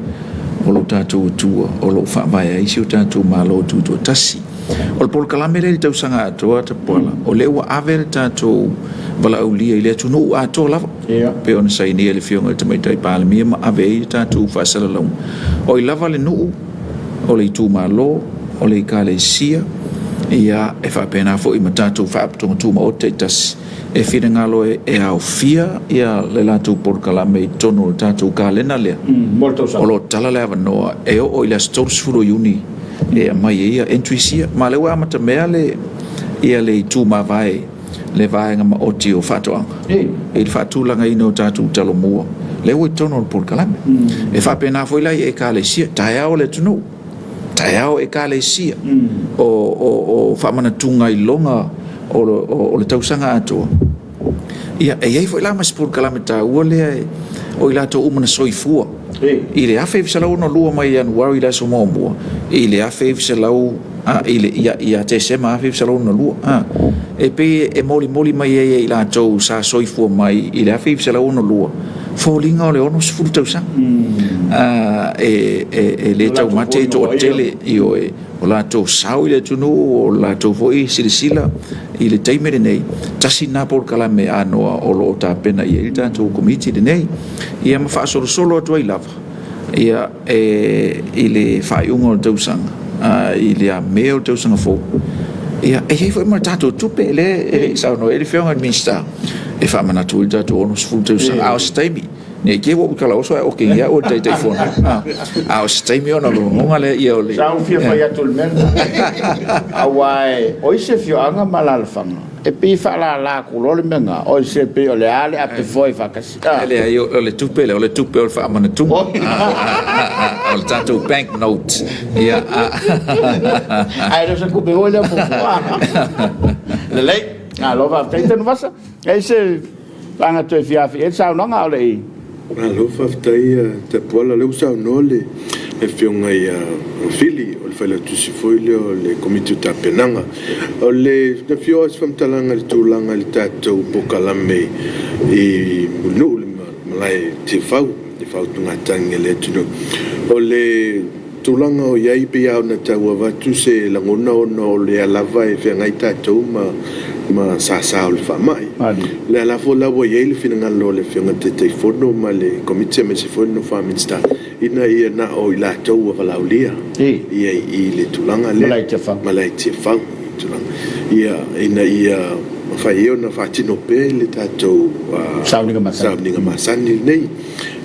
o lo tatou Atua o lo o faavae ai si o tatou Malo Tutoatasi. O le polokalame lea i le tausaga atoa Tapuala, o lea ua ave le tatou valaaulia i le atunuu atoa lava, yeah. pei ona sainia e le Afioga i le Tamaitai Palemia ma ave ai le tatou faasalalauga. O ai lava le nuu, o le itumalo, o le ekalesia, ia, e faapena foi ma tatou faalapotopotoga tumaoti taitasi e finagalo e aofia ia le latou polokalame i totonu o le tatou kalena lea. O lo o tala le avanoa e oo i le aso 30 o Iuni e aumai ai ia entries ia. Ma o lea ua amatamea le ia le itu mavae le vaega maoti o faatoaga i le faatulagaina o tatou talomua lea ua i totonu o le polokalame. E faapena foi la i ekalesia, taeao le atunuu, taeao ekalesia o faamanatuga iloga o le tausaga atoa. Ia, e i ai foi la ma si polokalame taua lea o i latou uma na soifua i le 1962 mai Ianuari i le aso muamua i le 1900 a, i le, ia, ia Tesema 1962. A, e pei e molimoli mai ai e i latou sa soifua mai i le 1962 foliga o le 60 tausaga. A, e, e, e le taumate e toatele, ioe, o latou sao i le atunuu, o latou foi silasila i le taimi lenei, tasi lena polokalame anoa o lo o tapena i ai le tatou Komiti lenei, ia ma faasolosolo atu ai lava ia e, i le faaiuga o le tausaga, a, i le a Me o le tausaga fou. Ia, e i ai foi ma le tatou tupe lea e le i saunoa ai le Afioga i le Minisita e faamanatu ai le tatou 60 tausaga, a o se taimi. Ne i te i ua ou talaoso ae oke ia au e le Taitaifono. A o se taimi ona logologa lea ia o le... Sa ou fia fai atu i le mea lena. Aua o isi afioaga ma alaalafaga, e pei e faalala atu loa le mea lena, oi se pei o le a le ape foe faatasi. E leai, o le tupe lea, o le tupe o le faamanatuga. O le tatou bank note. Ia. Ae le o se tupe foi lea fuafua. Lelei, malo faafetai Tanuvasa. E i se Vaega toe fia afe i ai le saunoaga a o le i. Malo faafetai Tapuala, o lea ua saunoa le Afioga ia Fili, o le Failautusi foi lea o le Komiti o Tapenaga. O le na fia oo lava se faamatalaga i le tulaga i le tatou polokalame i Mulinuu i le malae i Tiafau, le faautugatagi a le atunuu. O le tulaga o i ai, pei lava ona tau avatu se lagona ona o lea lava e feagai tatou ma ma sasa o le faamai. O lea la foi la ua i ai le finagalo o le Afioga i le Taitaifono ma le Komiti aemaise foi le Nofo a Minisita ina ia na o i latou ua valaaulia ia i le tulaga lea Malae Tiafau i tulaga ia ina ia mafai ai ona faatino pea le tatou sauniga masani lenei.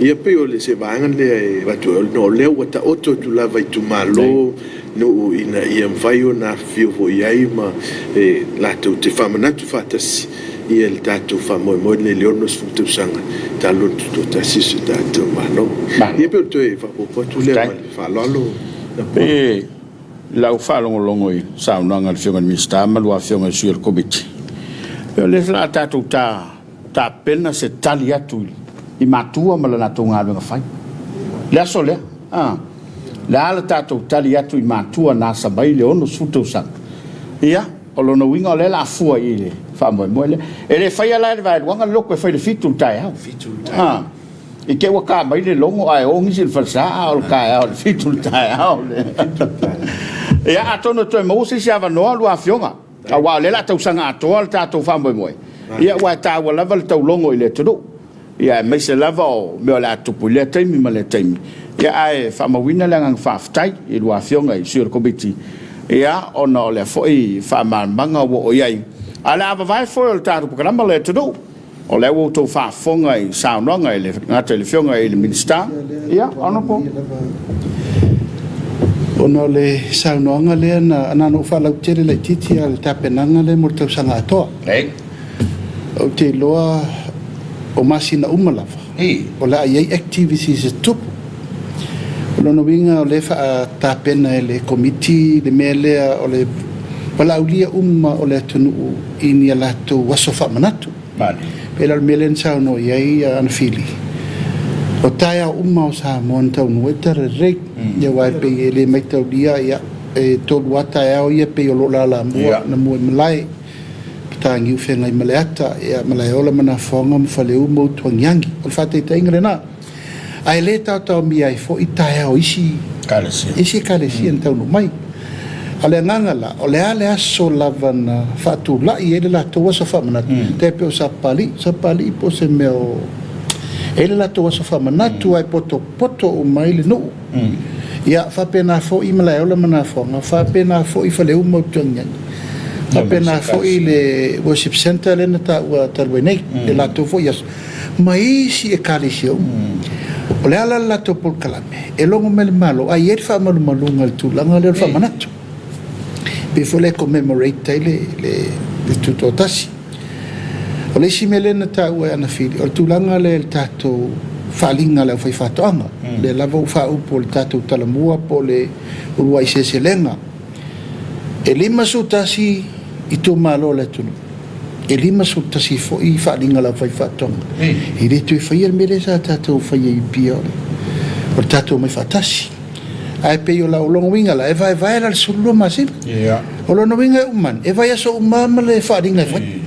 Ia pei o le se vaega lea e avatu ai, ona o lea ua taoto atu lava i itumalo, nuu ina ia mafai ona afifio foi i ai ma e latou te faamanatu faatasi ia le tatou faamoemoe lenei i le 60 tausaga talu ona tutoatasi si o tatou Malo. Ia pei o le toe faaopoopo atu lea ma le faaaloalo. I lau faalogologo i saunoaga a le Afioga i le Minisita ma lua Afioga i sui o le Komiti, pei o lea o le a tatou ta tapena se tali atu i matua ma le latou galuega fai. Le aso lea, a, le a le tatou tali atu i matua na asa mai le 60 tausaga? Ia, o lona uiga o lea o le a fua i le faamoemoe lea. E le faia la e le vaeluaga le loto e fai i le 7 i le taeao. A, i te i ua ta mai le logo ae o nisi i le falesa, a o le taeao i le 7 i le taeao. Ia, atonu e toe maua se isi avanoa lua afioga. Aua o lea o le a tausaga atoa le tatou faamoemoe, ia aua e taua lava le taulogo i le atunuu, ia aemaise lava o mea o le a tupu i lea taimi ma lea taimi. Ia ae faamauina le agaga faafetai i lua Afioga i sui o le Komiti, ia ona o lea foi faamalamalamaga ua oo i ai. Ae o le a vavae foe o le tatou polokalama le atunuu. O lea ua outou faafofoga i saunoaga e le gata i le Afioga i le Minisita, ia, Honourable. Ona o le saunoaga lea na na ona ou faalautele laitiiti lava i le tapenaga lea mo le tausaga atoa. Ou te iloa o masina uma lava o le a i ai activities e tutupu. O lona uiga o lea e faatapena e le Komiti le mea lea o le valaaulia uma o le atunuu i ni a latou aso faamanatu. Pei la o le mea lea na saunoa i ai ana Fili, o taeao uma o Samoa na taunuu ai le Talalelei. Ia aua e pei e le maitaulia, ia, e tolu lava taeao ia pei o lo o lalamua na mua i malae, Mataniu Feagaimaleata, ia, Malaeola ma Nafoaga ma Faleu ma Utuagiagi. O le faataitaiga lena. Ae le taotaomia ai foi taeao o isi isi Ekalesia na taunuu mai. A o le agaga la, o le a le aso lava na faatulai ai le latou aso faamanatu, tai pei o Sapapalii, Sapapalii po o se mea o e i ai le latou aso faamanatu ae potopoto uma ai le nuu. Ia, faapena foi Malaeola ma Nafoaga, faapena foi Faleu ma Utuagiagi, faapena foi le Worship Centre lea na taua talu ai nei, le latou foi aso. ma isi Ekalesia uma. O le ala le latou polokalame, e logo mai le Malo, a i ai le faamalumaluga i le tulaga lea o le faamanatu. Pei foi lea e commemorate ai le, le, le tutoatasi. O le isi mea lea na taua e ana Fili, o le tulaga lea i le tatou faaaliga a le aufaifaatoaga. Lea lava ua faaupu o le tatou talamua po o le uluai seleselega. E 51 itumalo o le atunuu, e 51 foi faaaliga a le aufaifaatoaga. E le toe faia le mea lea sa tatou faia i Apia o le tatou omai faatasi. Ae pei o lau lona uiga la, e vaevae la le 12 masina. O lona uiga e uma ane, e vaiaso uma lava ma le faaaliga e fai.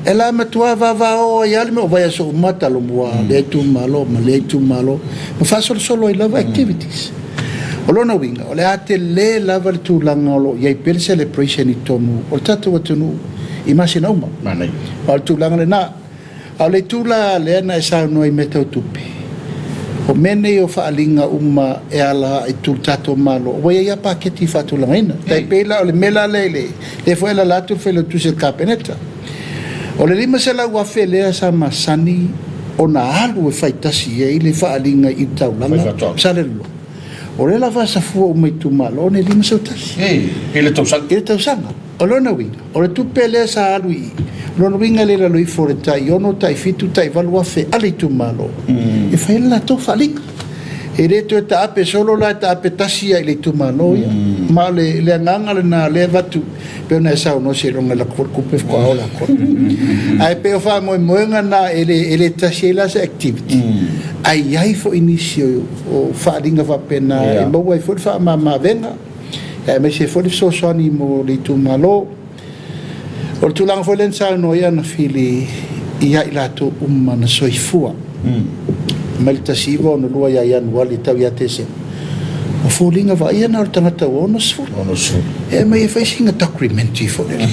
E la matua vavao ai lava le mea o vaiaso uma Talomua, lea itumalo ma lea itumalo, ma faasolosolo ai lava activities. O lona uiga, o le a tele lava le tulaga o lo o i ai pea le celebration i totonu o le tatou atunuu i masina uma. Manaia. Ma o le tulaga lena. A o le itu la lea na e saunoa i mea tau tupe, o mea nei o faaaliga uma e ala i le tatou Malo, ua i ai lava paketi faatulagaina. Tai pei la o le mea la lea i le, lea foi e alaala atu le Failautusi o le Kapeneta, O le $500,000 lea sa masani ona alu e fai tasi ai le faaaliga i le taulaga Salelologa, o lea la faasafua uma i itumalo nei $501. I le tausaga. I le tausaga. O lona uiga, o le tupe lea sa alu i i, o lona uiga e le i lalo ifo o le tai $6,000, tai $7,000, tai $8,000 a le itumalo e fai ai le latou faaaliga. E le toe taape solo la, e taape tasi lava i le itumalo ia. Ma o le agaga lena o lea e avatu. Pei ona e saunoa seiloga e lako foi le tupe faatoa ola atu ai. Ae pei o faamoemoega na e le, e le tasi ai la se activity, ae i ai foi nisi o, o faaaliga faapena e maua ai foi le faamama-avega, aemaise ai foi le fesoasoani mo le itumalo. O le tulaga foi lea na saunoa ai ana Fili ia i latou uma na soifua mai le 1962 ia Ianuali e tau ia Tesema, O foliga vaaia na o le tagata ua 60. 60. E aumai e fai sina documentary foi lele.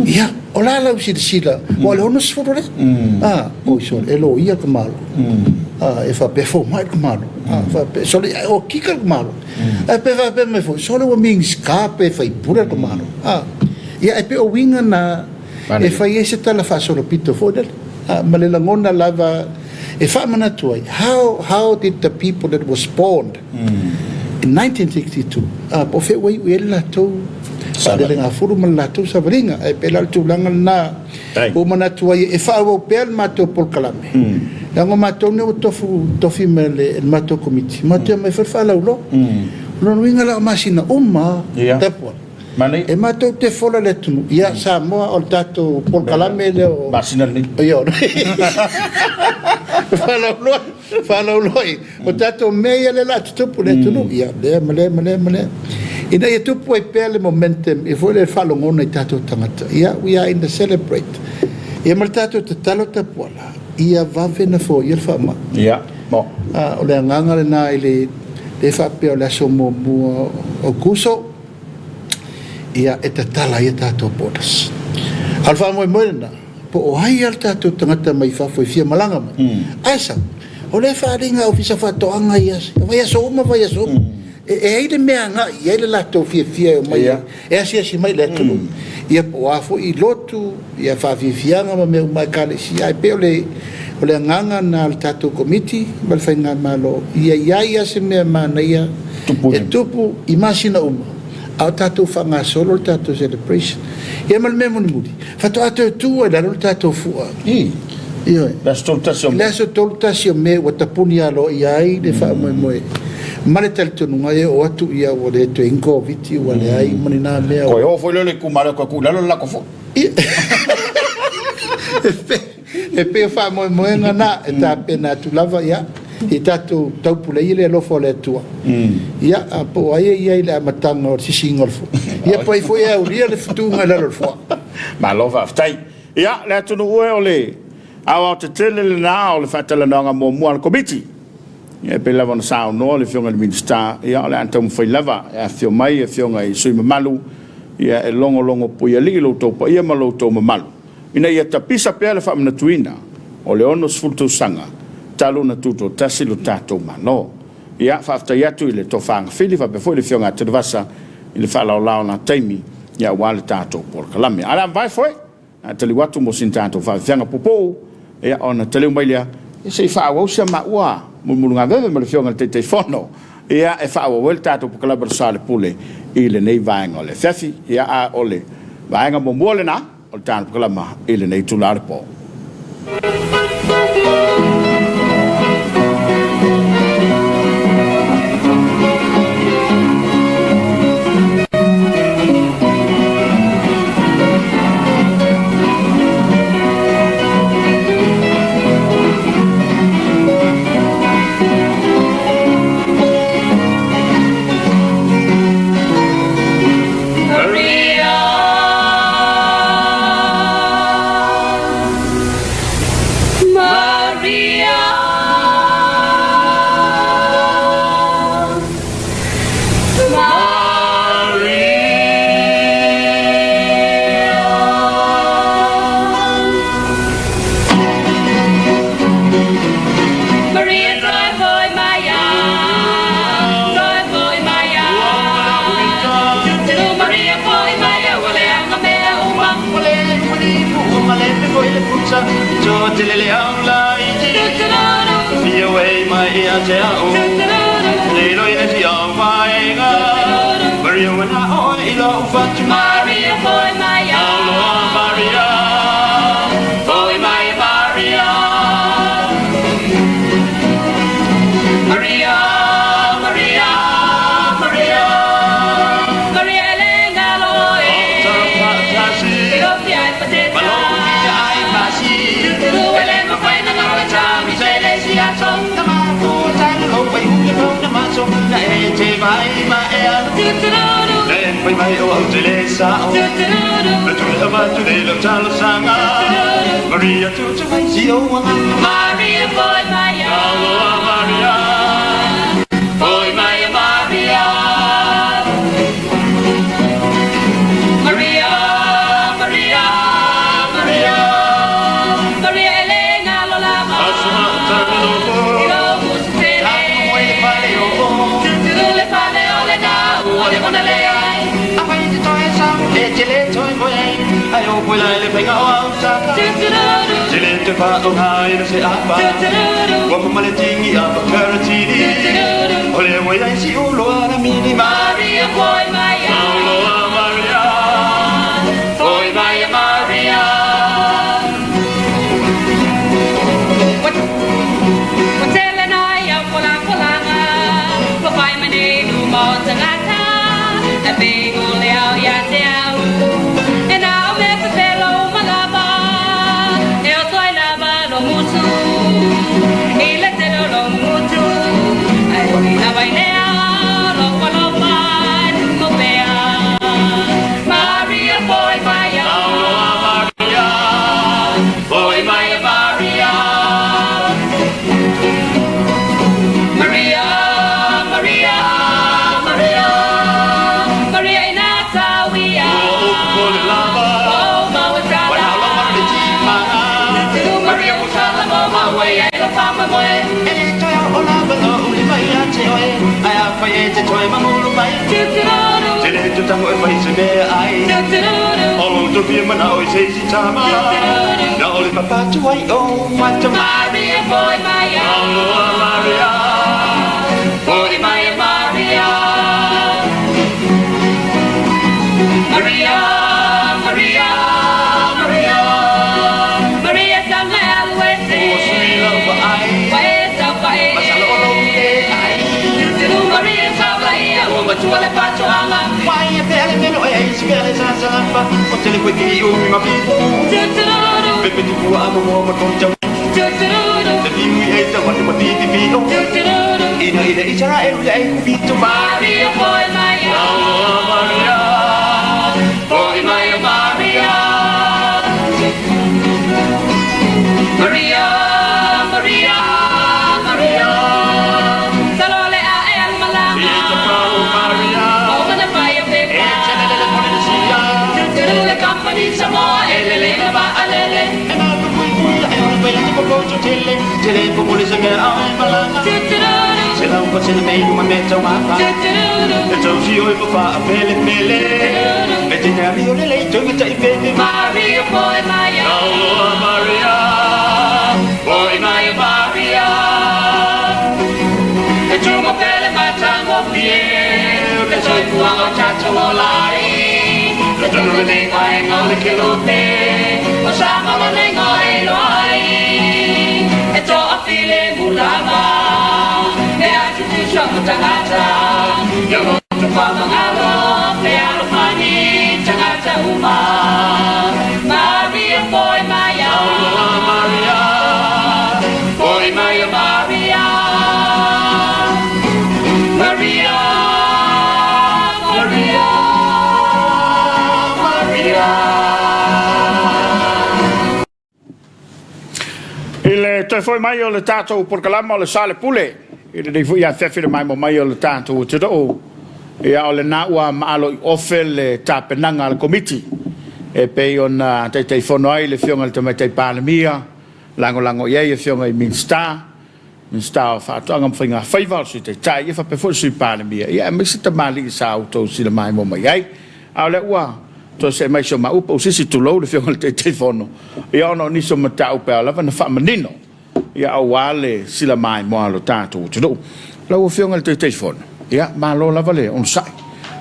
Ia, o la lau silasila, ua o le 60 lea. Ah, oi sole, e loia le tamaloa. Ah, e faapea fomai le tamaloa. Ah, faapea, sole, o kika le tamaloa. Ae pe faapea mai foi, sole ua Minisita pe faipule le tamaloa. Ah, ia, e pei o uiga na e fai ai se tala faasolopito foi lele. Ah, ma le lagona lava e faamanatu ai, how, how did the people that was born in 1962, ah, po o fea ua iu i ai le latou faalelegafulu ma le latou savaliga. Ae pei la o le tulaga lena ua manatu ai e faaauau pea le matou polokalame, leaga o matou nei ua tofu, tofi mai e le matou Komiti, matou te omai foi le faalauiloa. O lona uiga la o masina uma lava, Manaia. E matou te fola le atunuu. Ia, Samoa, o le tatou polokalame lea o... Masina lenei. Ia, faalauiloa, faalauiloa i o tatou mea ia lea o le a tutupu i le atunuu. Ia, lea ma lea ma lea ma lea. Ina ia tupu ai pea le momentum, ia foi lea faalogona i tatou tagata. Ia, we are in the celebrate. Ia ma le tatou tatalo tapuala, ia vave ona foia le faamai. Ia, mo. O le agaga lena i le le faapea o le aso muamua o Aokuso, ia e tatala ai a tatou borders. A o le faamoemoe lena, po o ai lava le tatou tagata mai fafo e fia malaga mai, ae sau, o lea e faaaliga Ofisa Faatoaga ia vaiaso uma, vaiaso uma. E i ai le mea agai i ai le latou fiafia e omai e asiasi mai i le atunuu. Ia po o a foi lotu, ia faafiafiaga ma mea uma a Ekalesia. Ae pei o le o le agaga lena o le tatou Komiti ma le Faigamalo, ia i ai lava se mea manaia e tupu i masina uma, a o tatou faagasolo le tatou celebration. Ia ma le mea mulimuli, faatoa toe tu ai i lalo le tatou fua. Ioe. Le aso 31 o Me. Le aso 31 o Me ua tapuni aloaia ai le faamoemoe ma le talitonuga e oo atu ia ua le toe i ai ni Koviti ua leai uma ni na mea. Toe oo foi lea o le itumalo e toe tuu i lalo le lako fua. E pei o faamoemoega na e tapena atu lava, ia, i tatou taupuleia le alofa o le Atua. Ia, a po o ai e i ai i le amataga o le sisiina o le fua, ia po o ai foi e aulia le fetuga i lalo o le fua. Malo faafetai. Ia, le atunuu e, o le aoaotetele lena o le faatalanoaga muamua a le Komiti. Ia, e pei lava ona saunoa le Afioga i le Minisita, ia, o le a taumafai lava e afifio mai afioga i sui usufono mamalu, ia, e logologo puialii lo outou paia ma lo outou mamalu, ina ia tapisa pea le faamanatuina o le 60 tausaga talu ona tutoatasi lo tatou Malo. Ia, faafetai atu i le Tofa Gafili faapea foi le Afioga ia Televasa i le faalaolao o na taimi, ia, aua le tatou polokalame. Ae o le a mavae foi, a taliu atu mo sina tatou faafiafiaga puupuu, ia, ona taliu mai lea, ia, se i faaauau si a maua mulumulugaveve ma le Afioga i le Taitaifono, ia, e faaauau ai le tatou polokalame o le Sa o le Pule i lenei vaega o le afiafi. Ia, a o le vaega muamua lena o le tatou polokalame i lenei itula o le po. I le toe foi mai o le tatou polokalama o le Sa o le Pule, i lenei foi afiafi le maimoa mai o le tatou atunuu, ia o lena ua maalo i ofe le tapenaga a le Komiti e pei ona Taitaifono ai le Afioga i le Tamaitai Palemia, lagolago i ai Afioga i Minisita, Minisita o Faatoaga ma Faiga Faiva, o le Sui Taitai, ia faapea foi le Sui Palemia, ia aemaise tamalii sa outou silamaimoa mai ai. A o lea ua toe see mai si o maua pausisi, tulou le Afioga i le Taitaifono, ia ona o nisi o mataupu e ao lava ona faamanino, ia aua le silamaimoa a lo tatou atunuu. Lau Afioga i le Taitaifono, ia malo lava le onosai.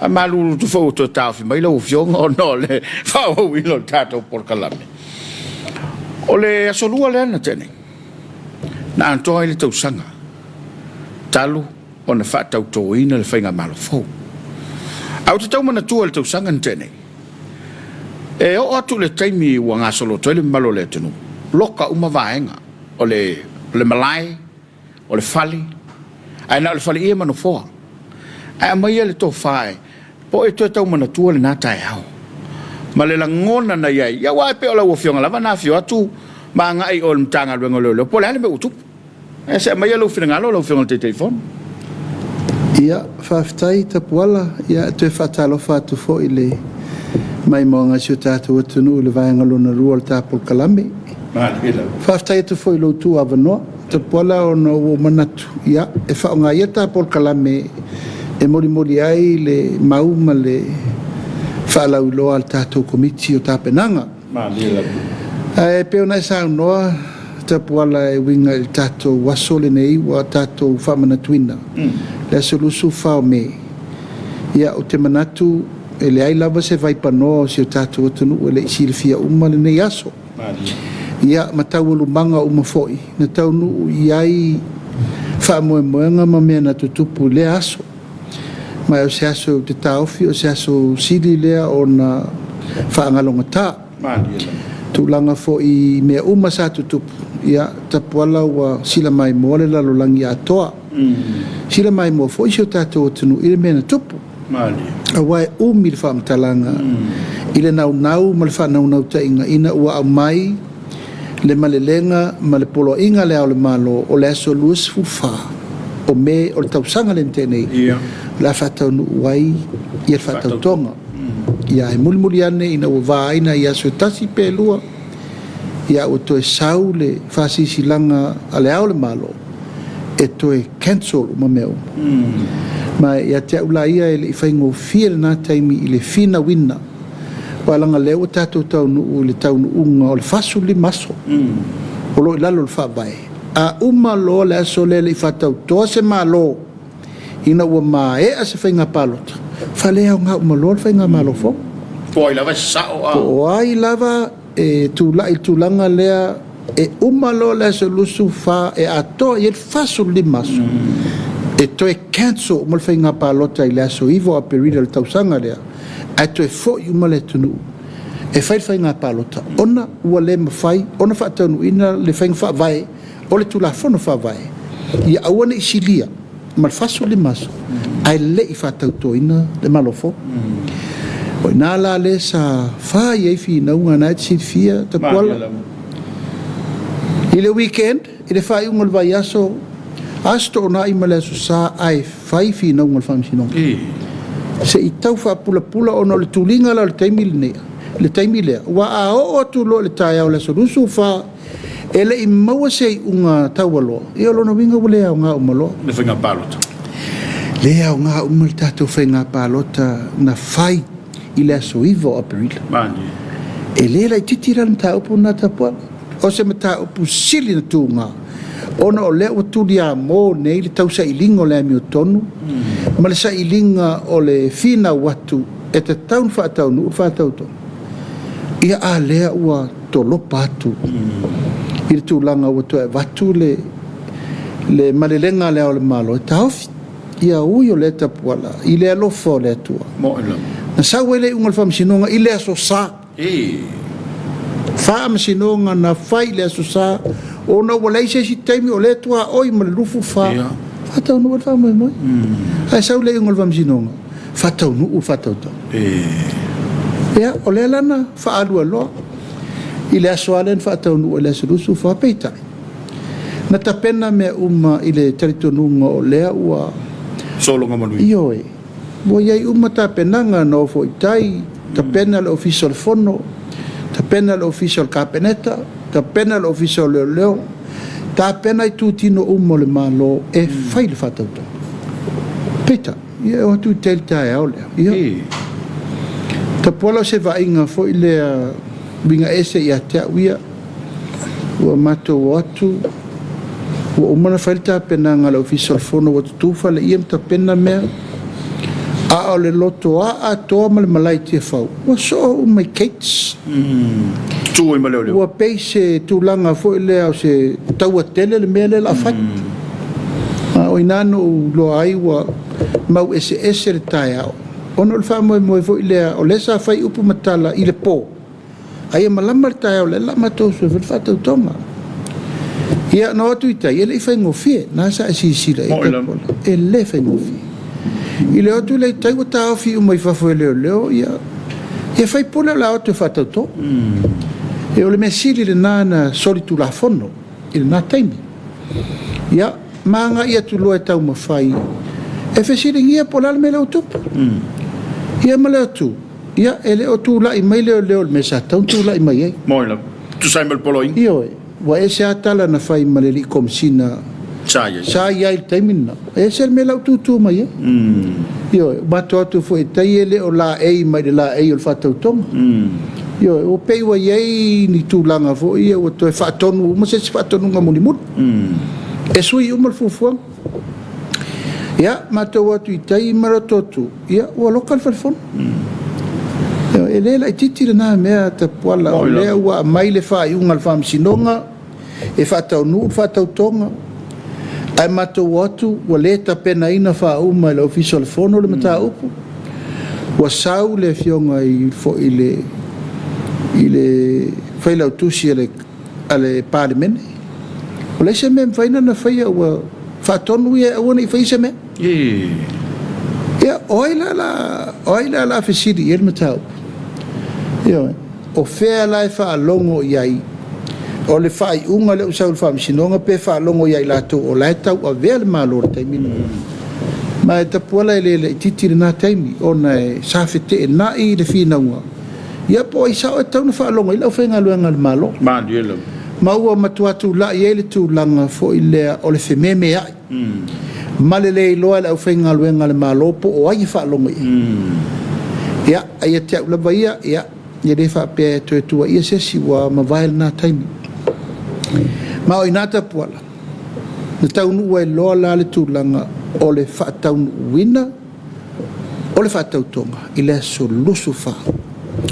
Ae malulu atu foi ua toe taofi mai lau Afioga ona o le faaauauina o le tatou polokalame. O le Aso Lua lea na tea nei, na atoa ai le tausaga talu ona faatautoina le faigamalo fou. Ae ou te tau manatua i le tausaga na tea nei, e oo atu i le taimi ua gasolo atu ai le mamalu o le atunuu, loka uma vaega o le, o le malae, o le fale, ae na o le faleie ma nofoa. Ae aumaia le tofa e, po o e toe tau manatua lena taeao ma le lagona na i ai, aua e pei o lau Afioga lava na afio atu ma agai i o i le Matagaluega o Leoleo, po o le a le mea ua tupu. Ae se aumaia lou finagalo lau Afioga i le Taitaifono. Ia, faafetai Tapuala. Ia, e toe faatalofa atu foi i le maimoaga a si o tatou atunuu i le vaega lona lua o le ta polokalame. Faafetai atu foi i lou tuuavanoa, Tapuala, ona ua ou manatu, ia, e faaaoga ia ta polokalame e molimoli ai le mau ma le faalauiloa a le tatou Komiti o Tapenaga. Ae pei ona e saunoa, Tapuala, e uiga i le tatou aso lenei ua tatou faamanatuina, le aso 24 o Me, ia, ou te manatu e leai lava se vaipanoa o si o tatou atunuu e le i silafia uma lenei aso. Ia, ma taualumaga uma foi na taunuu i ai faamoemoega ma mea na tutupu i lea aso. Ma o se aso ou te taofi o se aso sili lea ona faagalogata. Tulaga foi i mea uma sa tutupu, ia, tapuala ua sila maimoa le lalolagi atoa. Sila maimoa foi si o tatou atunuu i le mea na tupu. Aua e umi le faamatalaga i le naunau ma le faanaunautaiga ina ua aumai le malelega ma le poloaiga a Le Ao o le Malo o le aso 24 o Me o le tausaga lea na tea nei, o le a faataunuu ai le faatautoga. Ia, ae mulimuli ane ina ua vaina i aso e tasi pe lua, ia ua toe sau le faasilasilaga a Le Ao o le Malo e toe cancel uma mea uma. Ma ia te au la ia e le i faigofie lena taimi i le finauina, aua leaga lea ua tatou taunuu i le taunuuga o le 45 aso o lo o i lalo o le Faavae. A uma loa le aso lea e le i faatautoa se Malo ina ua maea se faiga palota, faaleaoga uma loa le faigamalo fou. Po o ai lava e sao a. Po o ai lava e tulai i le tulaga lea e uma loa le aso 24 e atoa i ai le 45 aso e toe cancel uma le faiga palota i le aso 9 o Aperila i le tausaga lea ae toe foi uma le atunuu. e fai le faiga palota ona ua le mafai ona faataunuuina le faiga faavae o le Tulafono Faavae ia aua ne i silia ma le 45 aso ae le i faatautoina le Malo fou. O i ina la lea sa fai ai finauga na e te silafia Tapuala. I le weekend, i le faaiuga o le vaiaso, Aso Toonai ma le Aso Sa ae fai finauga o le Faamasinoga. Se i tau faapulapula ona o le tuliga la o le taimi lenei, le taimi lea, aua a oo atu loa i le taeao o le aso 24 e le i maua se iuga taualoa, ia o lona uiga ua le aoga uma loa. Le faiga palota. Le aoga uma le tatou faiga palota na fai i le aso 9 o Aperila. E le laitiiti la le mataupu lena Tapuala. O se mataupu sili ona tuga ona o lea ua tuliamo nei le tausailiga o le amiotonu ma le sailiga o le finau atu e tatau ona faataunuu le faatautoga. Ia a lea ua tolopa atu i le tulaga ua toe avatu le le malelega a Le Ao o le Malo e taofi. Ia ui o lea Tapuala i le alofa o le Atua. Na sau ai le iuga o le Faamasinoga i le Aso Sa. Faamasinoga na fai i le Aso Sa ona ua leai se isi taimi o lea e tuaoi ma le 24 faataunuu ai le faamoemoe. Ae sau le iuga o le Faamasinoga, faataunuu le faatautoga. Ia, o lea la na faaalualoa i le aso lava lea na faataunuu ai i le aso 24, peitai, na tapena mea uma i le talitonuga o lea ua Sologa manuia. Ioe. Ua i ai uma tapenaga, na o foi i tai, tapena le Ofisa o le Fono, tapena le Ofisa o le Kapeneta, tapena le Ofisa o Leoleo, tapena itutino uma o le Malo e fai le faatautoga. Peitai, ia e o atu i tai i le taeao lea, ia, tapuala o se vaaiga foi lea uiga ese ia te au ia, Ua matou o atu, ua uma ona fai le tapenaga a le Ofisa o le Fono, ua tutu faleie ma tapena mea, a o le lotoa atoa ma le malae i Tiafau, ua soo uma i gates. Tutu ai ma leoleo. Ua pei se tulaga foi lea o se taua tele le mea lea o le a fai. A o i ina na ou iloa ai ua mau eseese le taeao, ona o le faamoemoe foi lea, o lea sa fai upu ma tala i le po, A ia malama le taeao o lea o le a matou usu e fai le faatautoga. Ia, na o atu i tai, e le i faigofie. Na sa e silasila i ai, e le faigofie. I le o atu lea i tai ua taofi uma i fafo e leoleo ia, ia faipule o le a o atu e faatauto. Ia, o le mea sili lena na solitulafono i lena taimi. Ia, ma agai atu loa e taumafai e fesiligia po o le a le mea lea ua tupu. Ia ma le o atu, Ia, e le o tulai mai leoleo i le mea sa tatau ona tulai mai ai. Moi lava. Tusa ai ma le poloaiga. Ioe. Ua ese lava tala na fai ma le alii Komesina Sa i ai. Sa i ai i le taimi lena. E ese le mea la ua tutu mai ai. Ioe. Ua matou atu foi i tai e le o laei mai le laei o le faatautoga. Ioe. Ua pei ua i ai ni tulaga foi ia ua toe faatonu uma se isi faatonuga mulimuli. E sui uma le fuafuaga. Ia, matou o atu i tai ma le atu, ia, ua loka le falefono. E le laitiiti lena mea Tapuala, o lea ua aumai le faaiuga a le Faamasinoga e faataunuu le faatautoga, ae matou o atu ua le tapenaina faauma e le Ofisa o le Fono le mataupu. Ua sau le afioga foi i le Failautusi a le a le Palemene, ua leai se mea e mafai ona faia, ua faatonu ia e aua ne i faia se mea. Ia, o ai la la, o ai la la fesili i ai le mataupu? Ioe, o fea la e faalogo i ai o le faaiuga lea ua sau i le Faamasinoga pe faalogo ia i latou o la e tauavea le Malo i le taimi lenei. Ma e tapuala e le laitiiti lena taimi ona e sa feteenai le finauga Ia po o ai sao e tatau ona faalogo i ai le aufaigaluega a le Malo. Malie lava. Ma ua matua tulai ai le tulaga foi lea o le fememeai ma le le iloa e le aufaigaluega a le Malo po o ai e faalogo i ai. Ia, a ia te au lava ia, ia, e le faapea e toe tuuaia se isi ua mavae lena taimi. Ma o i ina Tapuala, na taunuu ai loa la le tulaga o le faataunuuina o le faatautoga i le aso 24.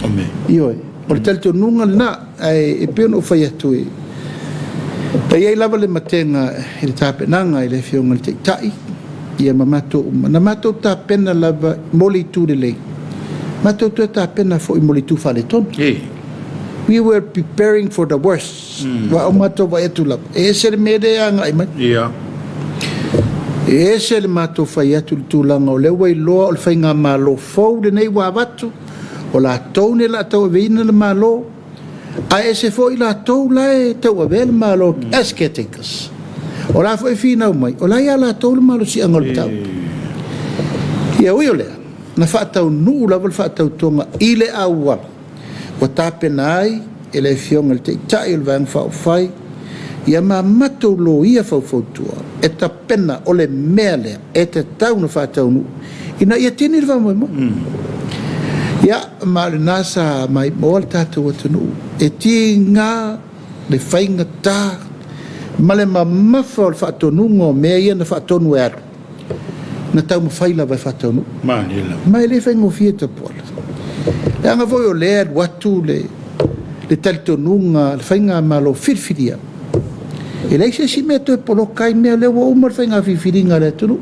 Amene. Ioe, o le talitonuga lena, ae e pei ona ou fai atu, e i ai lava le matega i le tapenaga i le Afioga i le Taitai ia ma matou uma. Na matou tapena lava mo le itu lelei. Matou toe tapena foi mo le itu faaletonu. We were preparing for the worst. Aua o matou vaai atu lava, e ese le mea lea e agai mai. E ese le matou fai atu i le tulaga o lea ua iloa o le faigamalo fou lenei ua avatu, o latou nei o le a tauaveina le Malo, ae ese foi latou la e tauavea le Malo as caretakers. O la foi e finau mai, o la e ia latou le malosiaga o le mataupu. Ia ui o lea, na faataunuu lava le faatautoga i le auala ua tapena ai e le Afioga i le Taitai o le Vaega Faaupufai ia ma matou loia faufautua e tapena o le mea lea e tatau ona faataunuu ina ia tini le faamoemoe. Ia, ma o lena sa maimoa le tatou atunuu e tiga le faigata ma le mamafa o le faatonuga o mea ia na faatonu e alu, na taumafai lava e faataunuu. Ma e le faigofie Tapuala. Leaga foi o lea e alu atu le talitonuga a le faigamalo filifilia, e leai se isi mea e toe poloka ai mea, o lea ua uma le faiga filifiliga a le atunuu.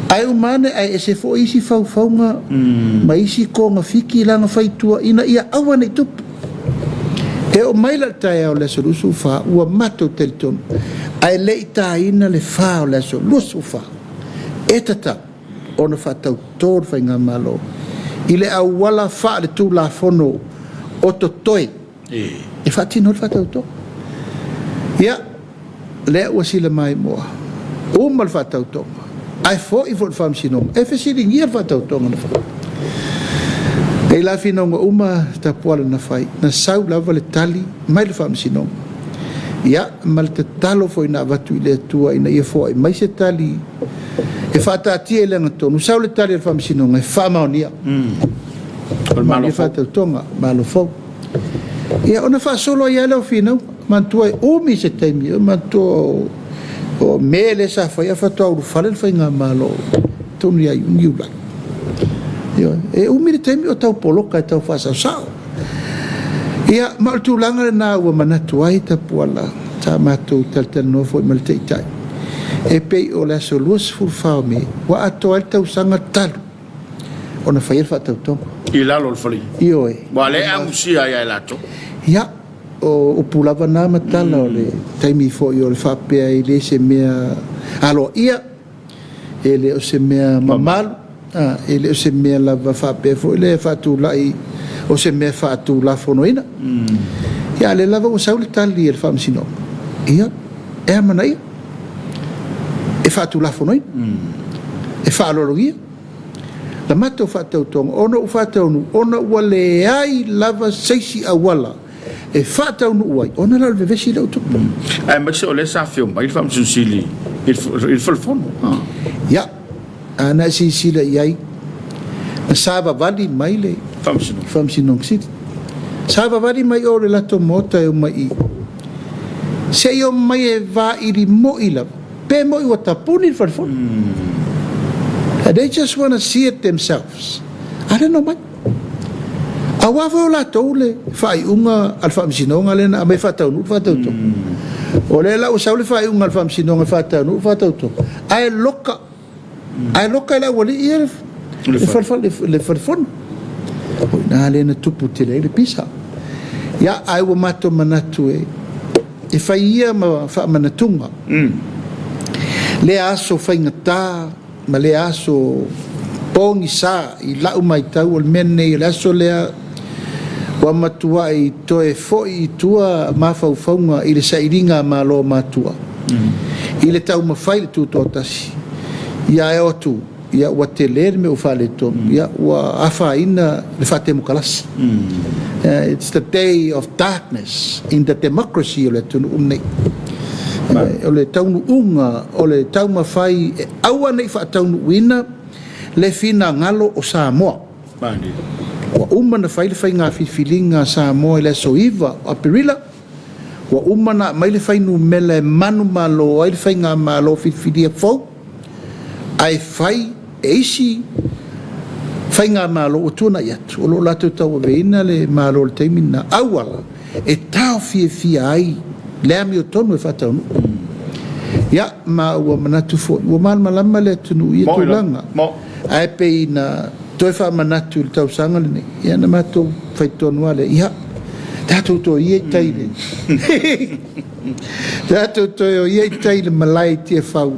Ae uma ane ae ese foi isi faufauga ma isi togafiti la na fai i tua ina ia aua ne i tupu. E oo mai la i le taeao o le aso 24 ua matou talitonu ae le i taina le fa o le aso 24 e tatau ona faatauto le faigamalo i le auala faaletulafono o totoe e faatino ai le faatautoga. Ia, lea ua sila maimoa, uma le faatautoga, ae foi foi i le Faamasinoga e fesiligia le faatautoga na fai. E i la finauga uma Tapuala na fai, na sau lava le tali mai le Faamasinoga. Ia, ma le tatalo foi na avatu i le Atua ina ia foai mai se tali e faataatia i le agatonu, sau le tali a le Faamasinoga e faamaonia. Faamaonia faatautoga, Malo fou. Ia ona faasolo ai lava lea o finauga. Manatua e umi se taimi, manatua o Me lea sa fai ae faatoa ulufale le faigamalo tonu ia Iuni, Iulai. Ioe, e umi le taimi o tau poloka e tau faasaosao. Ia, ma o le tulaga lena ua manatu ai Tapuala, sa matou talatalanoa foi ma le Taitai, e pei o le aso 24 o Me ua atoa ai le tausaga talu ona fai ai le faatautoga. I lalo o le faleie. Ioe. Aua o lea e amusia ai ia i latou. Ia, o upu lava na ma tala o le taimi foi o le faapea e le o se mea aloaia, e le o se mea mamalu, e le o se mea lava faapea foi lea e faatulai o se mea faatulafonoina. Ia, a o lea lava ua sau le tali a le Faamasinoga, ia, e amanaia. e faatulafonoina, e faaaloalogia la matou faatautoga ona ua faataunuu ona ua leai lava se isi auala e faataunuu ai ona la o le vevesi lea ua tupu. Aemaise o lea sa afio mai le Faamasino Sili i le Fale Fono. Ia, a na e silasila i ai, na savavali mai le Faamasinoga Sili, savavali mai o le latou maota e omai i Se i omai e vaili moi lava, pe moi ua tapuni le falefono. They just want to see it themselves. A lea na omai. Aua foi o latou le faaiuga a le faamasinoga lea na aumai e faataunuu le faatautoga. O lea la ua sau le faaiuga a le faamasinoga e faataunuu le faatautoga, ae loka Ae loka e le aualii ia le falefono. O i ina lea na tupu tele ai le pisa. Ia, ae ua matou manatu e e fai ia ma faamanatuga lea aso faigata ma lea aso pogisa i lau matau o le mea lenei o le aso lea ua matuai toe foi i tua mafaufauga i le sailiga a Malo matua i le taumafai i le tutoatasi, ia ae o atu, ia ua tele le mea ua faaletonu, ia ua afaina le faatemokalasi. It's the day of darkness in the democracy o le atunuu lenei. O le taunuuga o le taumafai e aua ne i faataunuuina le finagalo o Samoa. Ua uma ona fai le faiga filifiliga a Samoa i le aso 9 o Aperila, Ua uma ona aumai le fuainumera e manumalo ai le faigamalo filifilia fou, ae fai e isi faigamalo ua tuanai atu o lo o latou tauaveina le Malo i le taimi lena, auala e taofiofia ai le amiotonu e faataunuu. Ia, ma ua manatu foi, ua malamalama le atunuu i ia tulaga, ae pei na. Toe faamanatu i le tausaga lenei, ia na matou fai tonu lava lea, ia, tatou toe ia i tai i le tatou toe o ia i tai i le malae i Tiafau,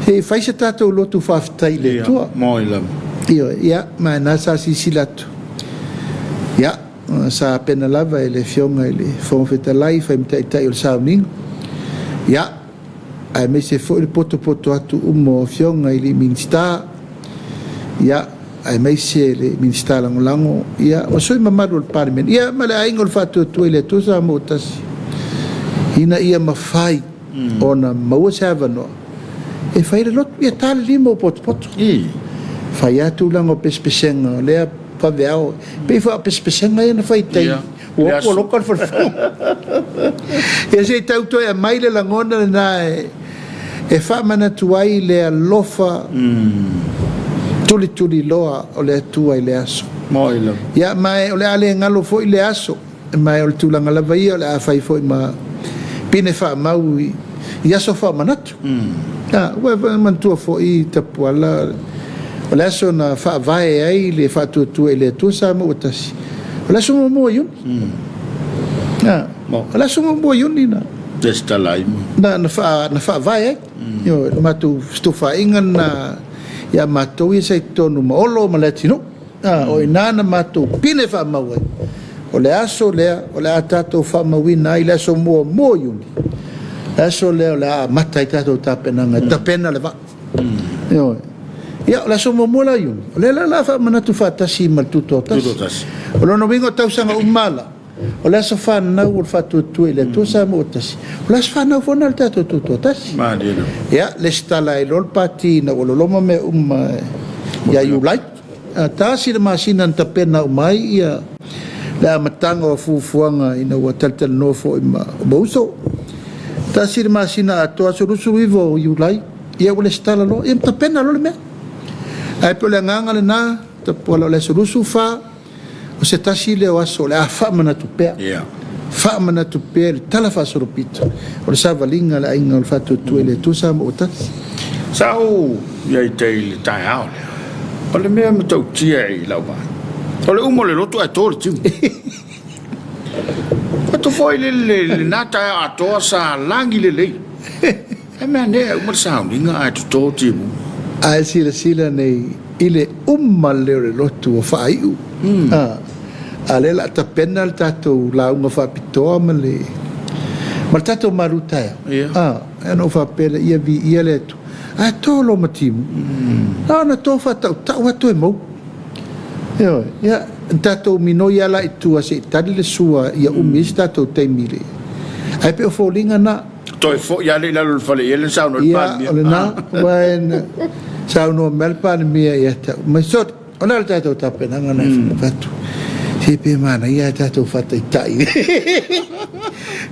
se i fai se tatou lotu faafetai i le Atua. Ioe, ia, ma o lena sa silasila atu, ia, sa tapena lava e le Afioga i le Fofoga Fetalai, fai ma taitai o le sauniga, ia, aemaise foi le potopoto atu uma o Afioga i Minisita, ia, aemaise le Minisita Lagolago, ia, ma sui usufono mamalu o le Palemene, ia, ma le Aiga o le Faatuatua i le Atua Samoa ua Tasi, ina ia mafai ona maua se avanoa e fai ai le lotu. Ia ta le lima ua potopoto. Fai lava tulaga o pesepesega o lea vaveao, pei foi o pesepesega ia na fai i tai. Ua poloka le falefono. Ia se i tau toe aumai le lagona lena e faamanatu ai le alofa tulituliloa o le Atua i le aso. Ia, ma o le a le galo foi le aso, ma o le tulaga lava ia o le a fai foi ma pine faamau i aso faamanatu. Ua manatua foi Tapuala o le aso na faavae ai le faatuatua i le Atua Samoa ua tasi, o le aso muamua o Iuni. O le aso muamua o Iuni na faavae ai. Ioe, le matou fetufaaiga lena ia matou ia sa i totonu ma Olo ma Leatinuu. O i ina na matou pine faamau ai, o le aso lea o le a tatou faamauina ai le aso muamua o Iuni, le aso lea o le a amata ai tatou tapenaga e tapena le vaa. Ioe. Ia, o le aso muamua la o Iuni, o lea la o le a faamanatu faatasi ma le Tutoatasi. O lona uiga o tausaga uma la, O le aso fanau o le Faatuatua i le Atua Samoa ua Tasi, o le aso fanau foi lena o le tatou Tutoatasi. Ia, lesitala ai loa le Pati ina ua loloma mea uma ia Iulai. 1 le masina na tapena uma ai ia le amataga o fuafuaga ina ua talatalanoa foi ma uso. 1 le masina atoa, aso 29 o Iulai, ia ua lesitala loa, ia ma tapena loa le mea. Ae pei o le agaga lena, Tapuala, o le aso 24, O se tasi lea o aso o le a faamanatu pea, faamanatu pea i le talafaasolopito o le savaliga a le Aiga o le Faatuatua i le Atua Samoa ua Tasi. Sa ou i ai tai i le taeao lea. O le mea e matautia i lau vaai, o le uma o le lotu ae to le timu. Atu foi le lena taeao atoa sa lagi lelei. E mea ane e uma le sauniga ae toto timu. Ae silasila nei i le uma lea o le lotu ua faaiu, a, a lea o le a tapena le tatou lauga faapitoa ma le, ma le tatou malu taeao. A, ona ou faapea lea, ia viia le Atua. Ae to loa ma timu. Na ona to faatautau lava toe mou. Ioe, ia, na tatou minoi lava la i tua se i tali le sua ia umi ai se tatou taimi i le, ae pei o foliga na. Toe foi lava lea i lalo o le fale i ai le saunoa le Palemia. Ia, o lena, aua na saunoa mai le Palemia ia te au, mai sole, o le a le tatou tapenaga na e fai atu? Se pe manaia lava tatou faataitai.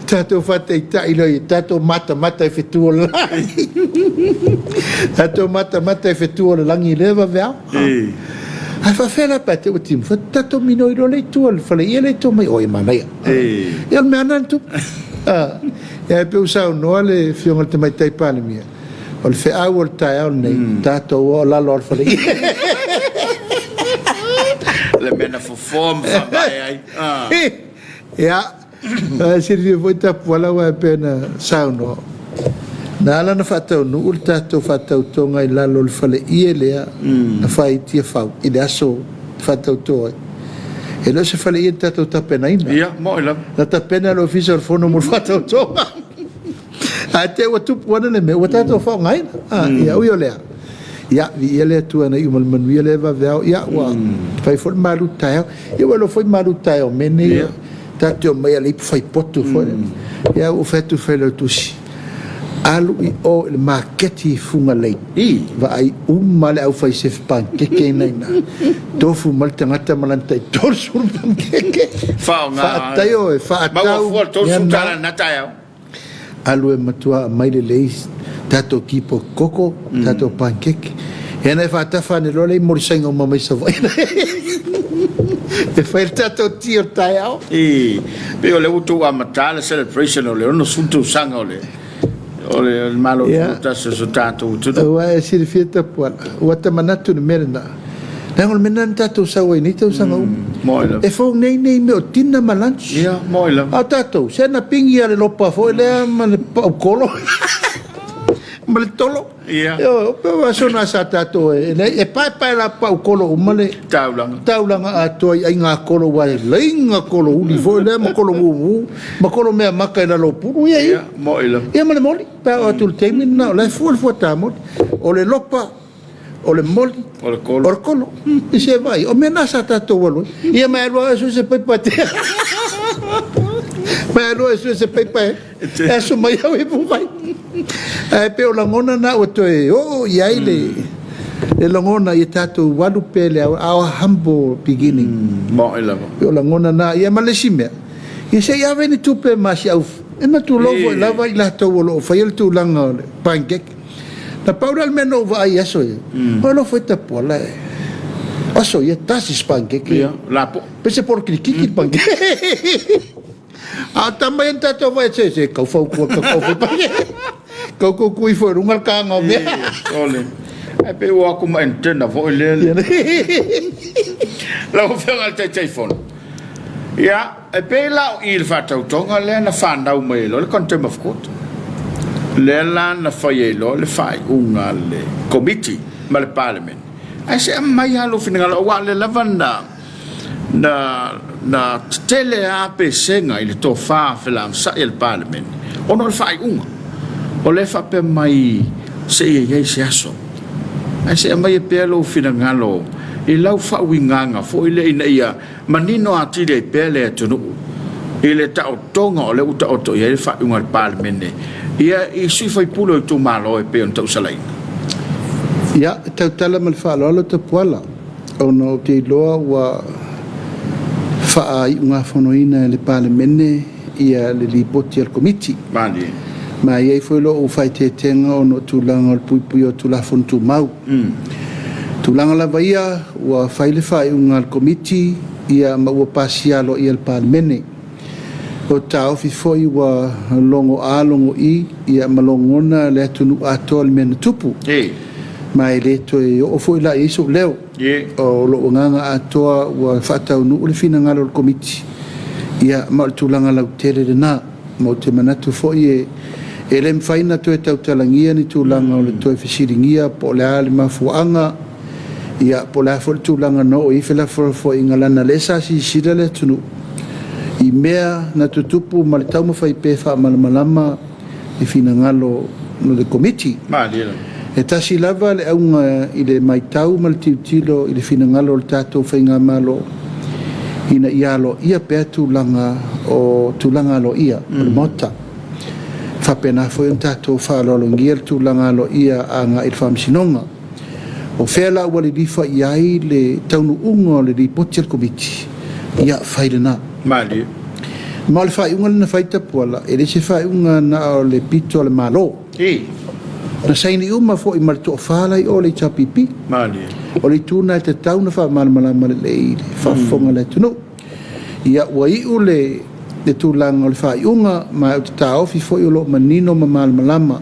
Tatou faataitai loa ia tatou matamata i fetu o le lagi. Tatou matamata i fetu o le lagi i lea vaveao. Ae faafefea la pe a te i ua timu, tatou minoi loa lea i tua i le faleie lea i tua mai, oi e manaia. Ia o le mea lava lena na tupu. Ia e pei ua saunoa le Afioga i le Tamaitai Palemia, o le feau o le taeao lenei, tatou o lalo o le faleie. Le mea na fofoa ma faavae ai. Ia, e silafia foi Tapuala aua e pei ona saunoa, na ala ona faataunuu le tatou faatautoga i lalo o le faleie lea na fai i Tiafau i le aso faatauto ai. E le o se faleie na tatou tapenaina. Ia, mo'i lava. Na tapena e le Ofisa o le Fono mo le faatautoga. Ae te i ua tupu ana le mea, ua tatou faaaogaina. Ia, ui o lea, ia, viia le Atua na iu ma le manuia lea vaveao. Ia, ua fai foi le malu taeao. Ia, ua iloa foi malu taeao mea nei, tatou te omai a le ipu fai potu foi lea. Ia, ua ou fai atu i le Failautusi, alu i o i le maketi i Fugalei, vaai uma le aufai sefe panukeke na i ina. Tofu mai le tagata ma lana tai 30 panukeke. Faaaoga. Ioe, faatau. Maua fua le 30 tala i lena taeao. Alu e matua aumai lelei tatou kipo koko, tatou panukeke. Ia na e faatafa ane loa le molisaina uma mai Savaii e fai le tatou ti o le taeao. E pei o lea ua outou amata le celebration o le 60 tausaga o le o le Malo Tutoatasi o si o tatou atunuu. Aua e silafia Tapuala, ua ta manatu i le mea lena, Leaga o le mea lena na tatou sau ai nei tausaga uma. E fou nei nei mea o dinner ma lunch. Ia, moi lava. A o tatou, se na pingi lava le lopa foi lea ma le pau kolo ma le tolo. Ia. Ioe, o aso na sa tatou e, e paepae la pau kolo uma le taulaga. Taulaga atoa i aiga kolo ua e laina kolo uli foi lea ma kolo mumu ma kolo mea maka i lalo o pulu ia ia. Ia, moi lava. Ia ma le moli, pe a oo atu i le taimi lena o la e fua le fuata moli. O le lopa o le moli, o le kolo, o le kolo. I se vai, o mea na sa tatou alu ai. Ia mai alu e sue se paipa e te. Mai alu e sue se paipa e e aso mai au e vai. Ae pei o lagona na ua toe oo i ai le le lagona ia tatou alu pea le our humble beginning. Moi lava. Pei o lagona na ia ma le isi mea. Ia se i ave ni tupe ma si au e na tulou foi lava i latou o lo o faia le tulaga o le pancake. Na pau lea o le mea na ou vaai i aso ia, o alofa i Tapuala e. O aso ia, tasi se pancake. Ia, lapo. Pei se polokilikiki le pancake. A o tama ia na tatou vaai atu, se, se, kau fautua, kau kau foi pancake. Kau kukui foi i luga le kaga o mea. Ole. Ae pei ua aku ma antenna foi lea. Lau Afioga i le Taitaifono, ia, E pei la o i le faatautoga lea na fanau mai ai loa le Contempt of Court, lea la na fai ai loa le faaiuga a le Komiti ma le Palemene, ae se aumai lava lou finagalo, aua o lea lava na, na, na tetele lava pesega i le tofa felagosai a le Palemene ona o le faaiuga. O lea e faapea mai seia i ai se aso, ae se aumaia pea lou finagalo i lau faauigaga foi lea ina ia Manino atili ai pea le atunuu i le taotoga o lea ua taoto i ai le faaiuga a le Palemene ia i sui faipule o itumalo e pei ona tausalaina. Ia, e tautala ma le faaaloalo Tapuala, ona ou te iloa ua faaiugafonoina e le Palemene ia le Lipoti a le Komiti. Malie. Ma e i ai foi lou faaeteetega ona o tulaga o le puipuia o Tulafono Tumau. Tulaga lava ia, ua fai le faaiuga a le Komiti ia ma ua pasia aloaia e le Palemene. O taofi foi ua logo A logo I ia ma logona le atunuu atoa i le mea na tupu. Ma e le toe oo foi la i ai sou leo. O lou agaga atoa ua faataunuu le finagalo o le Komiti ia ma o le tulaga lautele lena. Ma ou te manatu foi e le mafai ona toe tautalagia ni tulaga o le toe fesiligia po o le a le mafuaaga, ia po o le a foi le tulaga na oo i ai felafolafoaiga leaga o lea sa silasila le atunuu i mea na tutupu ma le taumafai pea e faamalamalama i finagalo o le Komiti. E tasi lava le auga i le matau ma le tilotilo i le finagalo o le tatou Faigamalo ina ia aloaia pea tulaga o tulaga aloaia o le Maota. E faapena foi ona tatou faaaloalogia le tulaga aloaia agai i le Faamasinoga. O fea la ua lilifa i ai le taunuuga o le Lipoti a le Komiti? Ia, fai lena. Malie. Ma o le faaiuga lea na fai Tapuala, e le se faaiuga na o le pito a le Malo. Na saini uma foi ma le toafa la i o le HRPP. Malie. O le itu lena e tatau ona faamalamalama lelei i le faafofoga a le atunuu. Ia, ua iu le le tulaga o le faaiuga, ma ou te taofi foi o lo o manino ma malamalama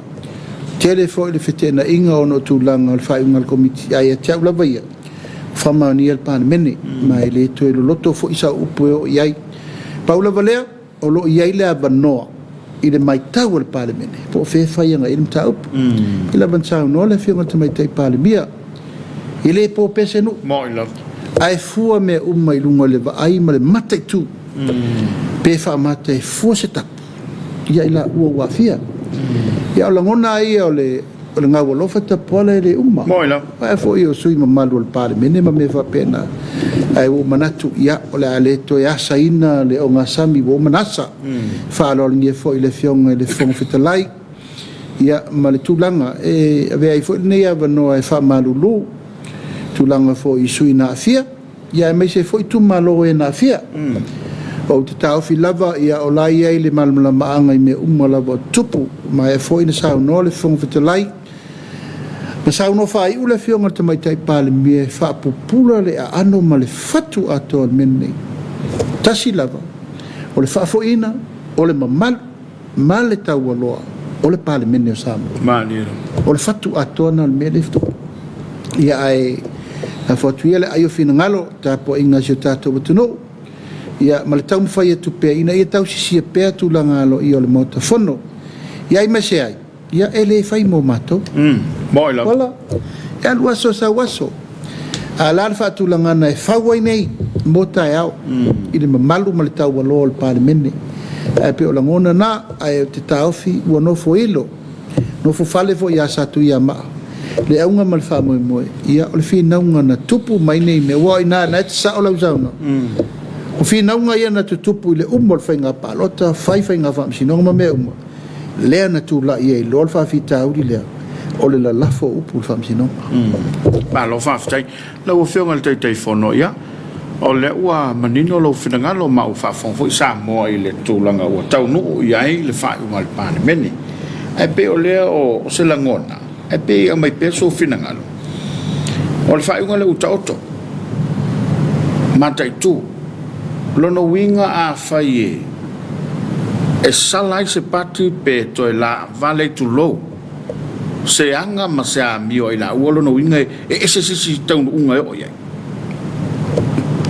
tele foi le feteenaiga ona o tulaga o le faaiuga a le Komiti, ae ia te au lava ia, ua faamaonia le Palemene, ma e le toe loloto foi sau upu e oo i ai. Pau lava lea, o lo o i ai le avanoa i le matau a le Palemene po o fea e fai agai i ai le mataupu. Pei lava ona saunoa le Afioga i le Tamaitai Palemia, e le po pea se nuu, ae fua mea uma i luga o le vaai ma le mataitu pe faamata e fua se tapu ia i laua ua aafia. Ia o lagona lava ia o le O le gau alofa tapuala e le uma. Moi lava. Aua foi o sui mamalu o le Palemene ma mea faapena. Ae ua ou manatu, ia, o le a le toe asaina le ogasami ua uma ona asa. Faaaloalogia foi i le Afioga i le Fofoga Fetalai, ia, ma le tulaga e avea ai foi lenei avanoa e faamalulu tulaga foi i sui na aafia. Ia aemaise foi itumalo o e na aafia. Ou te taofi lava, ia o la e i ai le malamalamaaga i mea uma lava o tutupu. Maea foi na saunoa le Fofoga Fetalai, na saunoa faaiu le Afioga i le Tamaitai Palemia e faapupula le aano ma le fatu atoa o le mea lenei. Tasi lava, o le faafoiina o le mamalu ma le taualoa o le Palemene o Samoa. Malie. O le fatu atoa lena o le mea lea e tupu. Ia ae Lafo atu ia le ai o finagalo, tapuaiga a si o tatou atunuu, ia ma le taumafai atu pea ina ia tausisia pea tulaga aloaia o le Maota Fono. Ia ai ma se ai, ia e le fai mo matou. Moi lava. Ola, e alu aso sau aso. A la le faatulagana e fau ai nei mo taeao i le mamalu ma le taualoa o le Palemene. Ae pei o lagona na, ae ou te taofi ua nofoilo, nofofale foi ia Satuiamaa le auga ma le faamoemoe, ia o le finauga na tupu mai nei mea, aua o i ina na e te sao lau saunoaga. O finauga ia na tutupu i le uma o le faiga palota, fai faiga faamasinoga ma mea uma, lea na tulai ai loa le faafitauli lea o le lalafo o upu i le faamasinoga. Malo faafetai. Lau Afioga i le Taitaifono, ia, o lea ua manino lou finagalo ma ua faafofoga foi Samoa i le tulaga ua taunuu i ai le faaiuga a le Palemene. Ae pei o lea o se lagona, ae pei e aumai pea sou finagalo, o le faaiuga lea ua taoto, mataitu. Lona uiga afai e e sala ai se pati pe toe laavale ai tulou se aga ma se amio a i laua, lona uiga e ese se isi taunuuga e oo i ai.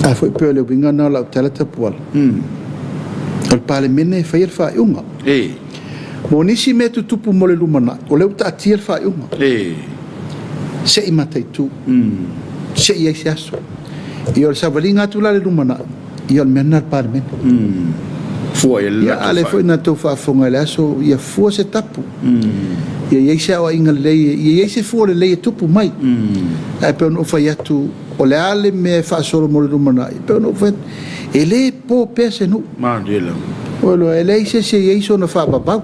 A foi pei o le uiga lena o lau tala Tapuala, o le Palemene e faia le faaiuga. Mo nisi mea tutupu mo le lumanai, o lea ua taatia le faaiuga. Se i mataitu, se i i ai se aso. Ia o le savaliga atu la i le lumanai, ia o le mea lena a le Palemene. Fua i ai le Ia, a latou lea foi faaiuga. na outou faafofoga i le aso, ia fua se tapu, ia i ai se aoaiga lelei, ia i ai se fua lelei e tupu mai. Ae pei ona ou fai atu, o le a le mea e faasolo mo le lumanai, e pei ona ou fai atu, e le po pea se nuu. Malie lava. Ua iloa, e leai se isi e i ai sona faavavau.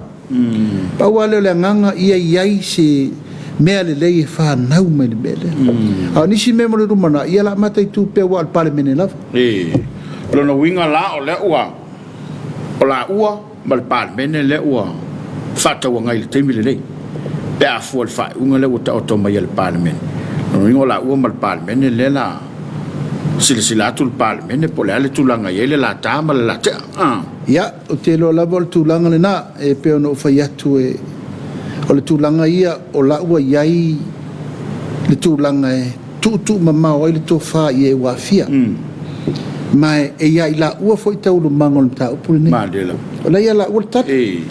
Pau lava lea o le agaga ia i ai se mea lelei e fanau mai le mea lea. A o nisi mea mo le lumanai, ia o le a mataitu pea aua o le Palemene lava. I lona uiga la, o lea ua, o laua ma le Palemene lea ua faatauagai i le taimi lenei, pe a fua i le faaiuga lea ua taoto mai e le Palemene. O lona uiga o laua ma le Palemene lea la silasila atu le Palemene po o le a le tulaga e i ai le lata ma le latea. Ia, ou te iloa lava o le tulaga lena, e pei ona ou fai atu e, o le tulaga ia o la ua i ai le tulaga e tuutuumamao ai le tofa i e ua aafia. Ma e ia i laua foi taualumaga o le mataupu lenei. O la e ia laua le tali.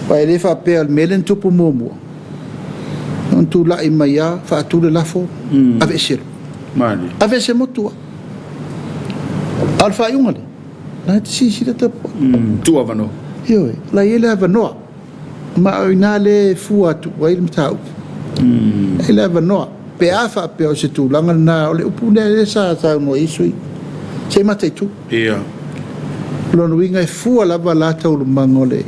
Aua e le faapea o le mea lea na tupu muamua, na ona tulai mai lava faatu le lafo, aveese loa. Aveese motu lava. A o le faaiuga lea, La e te silasila tapuai. Tuu avanoa. Ioe, o la e i ai le avanoa. Ma o i ina lea e fua atu ai le mataupu. E i ai le avanoa. Pe a faapea o se tulaga lena, o le upu lea lea sa saunoa i ai sui usufono, se i mataitu. Ia. O lona uiga e fua lava la taualumaga o le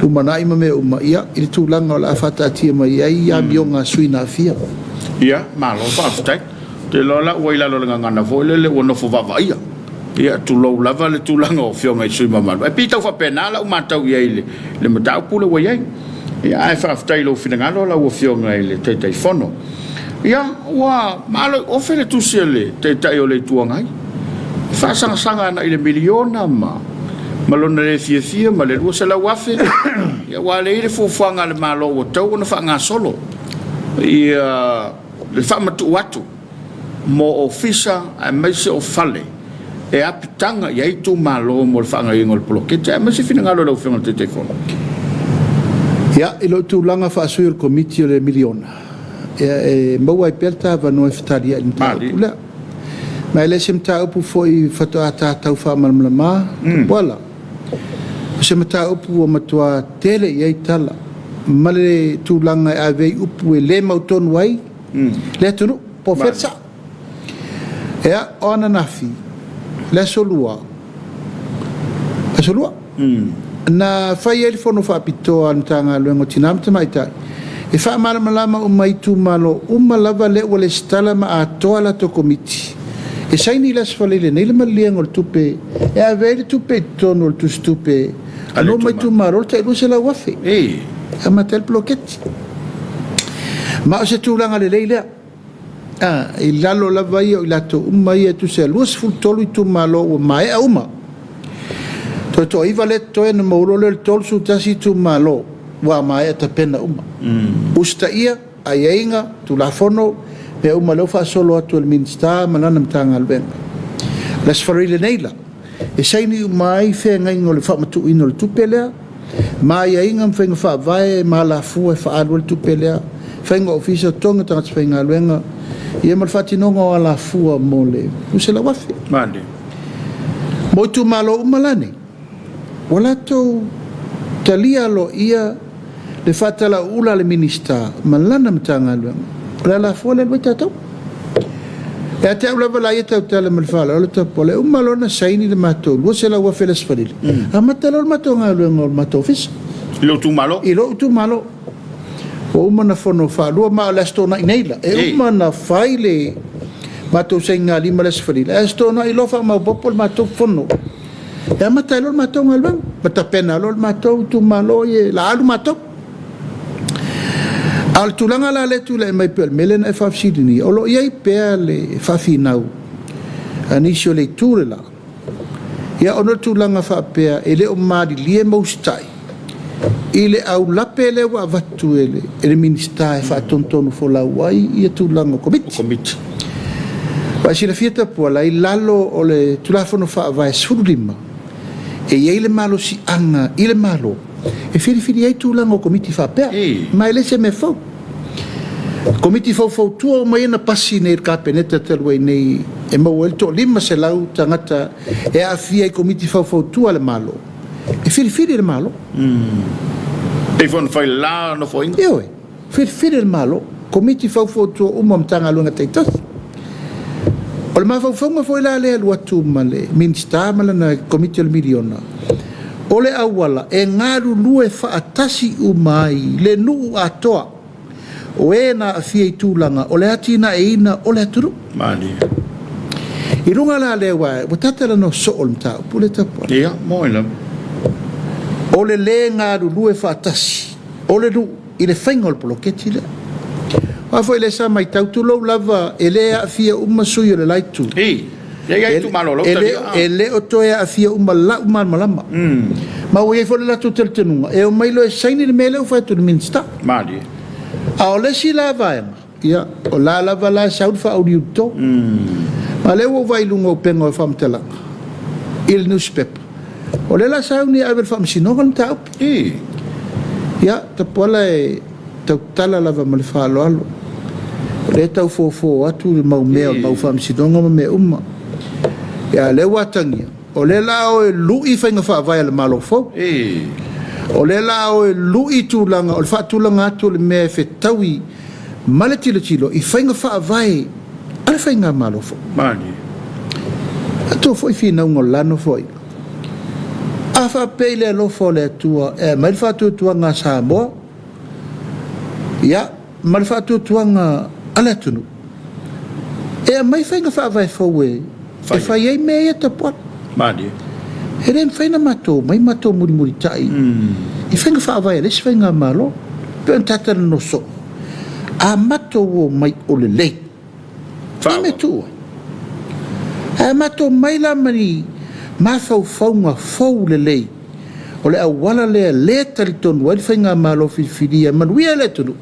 lumanai ma mea uma, ia, i le tulaga o le a faataatia mai ai amioga a sui usufono na aafia. Ia, malo faafetai. Ou te iloa la ua i lalo o le gagana foi lele ua nofo vaavaaia. Ia, tulou lava le tulaga o Afioga i sui usufono mamalu. Ae pei e tau faapena lau matau i ai i le mataupu lea ua i ai. Ia, ae faafetai i lou finagalo lau Afioga i le Taitaifono. Ia, ua maalo i ofe le tusi a le Taitai o le Itu Agai, e faasagasaga ana i le miliona ma ma lona le fiafia ma le $200,000. Ia, aua lea e i ai le fuafuaga a le Malo ua tatau ona faagasolo ia le faamatuu atu mo ofisa aemaise o fale e apitaga i ai itumalo mo le faagaoioiga o le poloketi aemaise finagalo o lau Afioga i le Taitaifono. Ia, i lou tulaga faa-sui o le Komiti o le Miliona, ia, e maua ai pea le ta avanoa e fetaliai i le mataupu lea. Ma e le se mataupu foi faatoa ta tau faamalamalama, Tapuala. O se mataupu ua matua tele i ai tala ma le tulaga e ave ai upu e le mautonu ai le atunuu, po o fea le sao. Ea, o ananafi, le aso Lua, aso Lua, na fai ai le fono faapitoa a le Matagaluega o Tina ma Tamaitai e faamalamalama uma i itumalo uma lava lea ua lesitala ma atoa latou komiti e saini i le Aso Faraile nei le maliliega o le tupe e ave ai le tupe i totonu o le tusitupe a nuu ma itumalo le tai $200,000 e amata ai le poloketi. Ma o se tulaga lelei lea. A, i lalo lava ia o i latou uma ia e tusa e 23 itumalo ua maea uma. Toe toaiva lea e totoe ona maua loa lea o le 31 itumalo ua maea tapena uma. Usitaia aiaiga, Tulafono mea uma lea ua faasolo atu e le Minisita ma lana Matagaluega. O le Aso Faraile nei la, e saini uma ai feagaiga o le faamatuuina o le tupe lea, ma aiaiga ma faiga faavae ma alafua e faaalu ai le tupe lea, faiga ofisa, totogi o tagata faigaluega, ia ma le faatinoga o alafua mo le $200,000. Malie. Mo itumalo uma la nei, ua latou talia aloaia le faatalauula a le Minisita ma lana Matagaluega, o le alafua lea e alu ai tatou. Ia te au lava la ia e tautala ma le faaaloalo Tapuala, e uma loa ona saini le matou $200,000 i le Aso Faraile, amata loa le matou galuega o le matou ofisa. I lou itumalo? I lou itumalo. Ua uma ona fono faalua, ma o le Aso Toonai nei la, e uma ona fai le matou sainigalima i le Aso Faraile, ae Aso Toonai loa faamaopoopo le matou fono. E amata ai loa le matou galuega, ma tapena loa le matou itumalo ia o le a alu matou. A o le tulaga la lea e tulai mai pei o le mea lea na e faafesiligia, o lo o i ai pea le faafinau a nisi o le itu le la, ia ona o le tulaga faapea e le o malilie ma usitai i le aulape lea ua avatu e le Minisita e faatonutonufolau ai ia tulaga o Komiti. Ua e silafia Tapuala, i lalo o le Tulafono Faavae 15, e i ai le malosiaga i le Malo e filifili ai tulaga o Komiti faapea, ma e le se mea fou. Komiti faufautua uma ia na pasi nei e le Kapeneta talu ai nei e maua ai le toa-500 tagata e aafia i Komiti faufautua a le Malo, e filifili e le Malo. Pei foi ona fai i le la Nofoaiga. Ioe. Filifili e le Malo, Komiti Faufautua uma o Matagaluega taitasi. O le mafaufauga foi la lea e alu atu ma le Minisita ma lana Komiti o le Miliona, o le auala e galulue faatasi uma ai le nuu atoa o e na aafia i tulaga o le atinaeina o le atunuu. Malie. I luga la lea aua ua ta talanoa soo i le mataupu lea Tapuala. Ia, moni lava. O le le galulue faatasi o le nuu i le faiga o le poloketi lea. Aua foi lea sa matau, tulou lava, e le aafia uma sui o le la itu. E le o toe aafia uma lau malamalama. Ma ua i ai foi le latou talitonuga, e omai loa e saini le mea lea ua fai atu e le Minisita. A o le isi la vaega, Ia, o la lava la e sau le faauliulito. Ma o lea ua ou vaai i luga o upega o faamatalaga i le nusipepa, o lea la sauni e ave i le faamasinoga le mataupu. Ia, Tapuala e tautala lava ma le faaaloalo, o lea e tau fofo atu le mau mea o le mau faamasinoga ma mea uma. Ia, a o lea ua atagia, o lea la a o e lui faiga faavae a le Malo fou. O lea la a o e lui tulaga o le faatulaga atu o le mea e fetaui ma le tilotilo i faiga faavae a le Faigamalo fou. Malie. A tou foi finauga o le la Nofoaiga, a faapea i le alofa o le Atua e aumai le faatuatuaga a Samoa, ia, ma le faatuatuaga a le atunuu, e aumai faiga faavae fou e fai ai mea ia tapuai. Malie. E le mafai ona matou omai matou mulimulitai i faiga faavae a le isi faigamalo. Pei ona ta talanoa soo, a matou omai o lelei, o le mea tuu ai. Ae a matou omai la ma ni mafaufauga fou lelei, o le auala lea lea e talitonu ai le faigamalo filifilia e manuia ai le atunuu,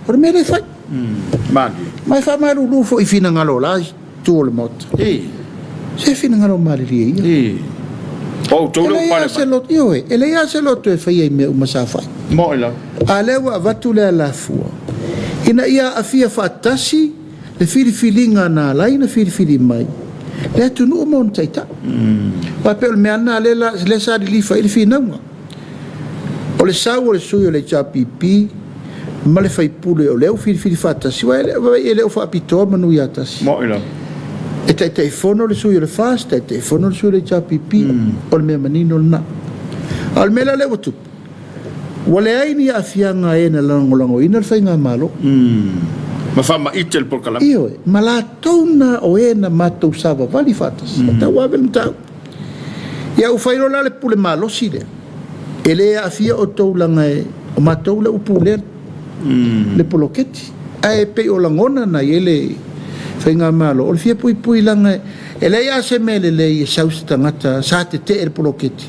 o le mea lea e fai. Malie. Ma e faamalulu foi i finagalo o la itu o le Maota. Se finagalo malilie ia. O outou lea ua pale mai. Ioe, e leai lava se loto e faia i mea uma sa fai. Moni lava. A lea ua avatu le alafua ina ia aafia faatasi le filifiliga na ala ai ona filifili mai le atunuu ma ona taitai. Aua pei o le mea lava lena lea sa lilifa i ai le finauga. O le sau o le sui o le HRPP ma le faipule o lea ua filifili faatasi, aua e le o faapitoa manu ia tasi. Moni lava. E taitaifono le sui o le FAST, taitaifono le sui o le HRPP, o le mea manino lena. A o le mea la lea ua tupu, ua leai ni aafiaga a e na lagolagoina le faigamalo. Ma faamaite le polokalame. Ioe, ma latou na o e na matou savavali faatasi, e tauave le mataupu. Ia ua fai loa la le pule malosi lea, e le aafia outou leaga o matou lea ua pulea le poloketi. Ae pei o lagona na i ai le faigamalo, o le fia puipui leaga e leai lava se mea lelei e sau se tagata sa tetee le poloketi,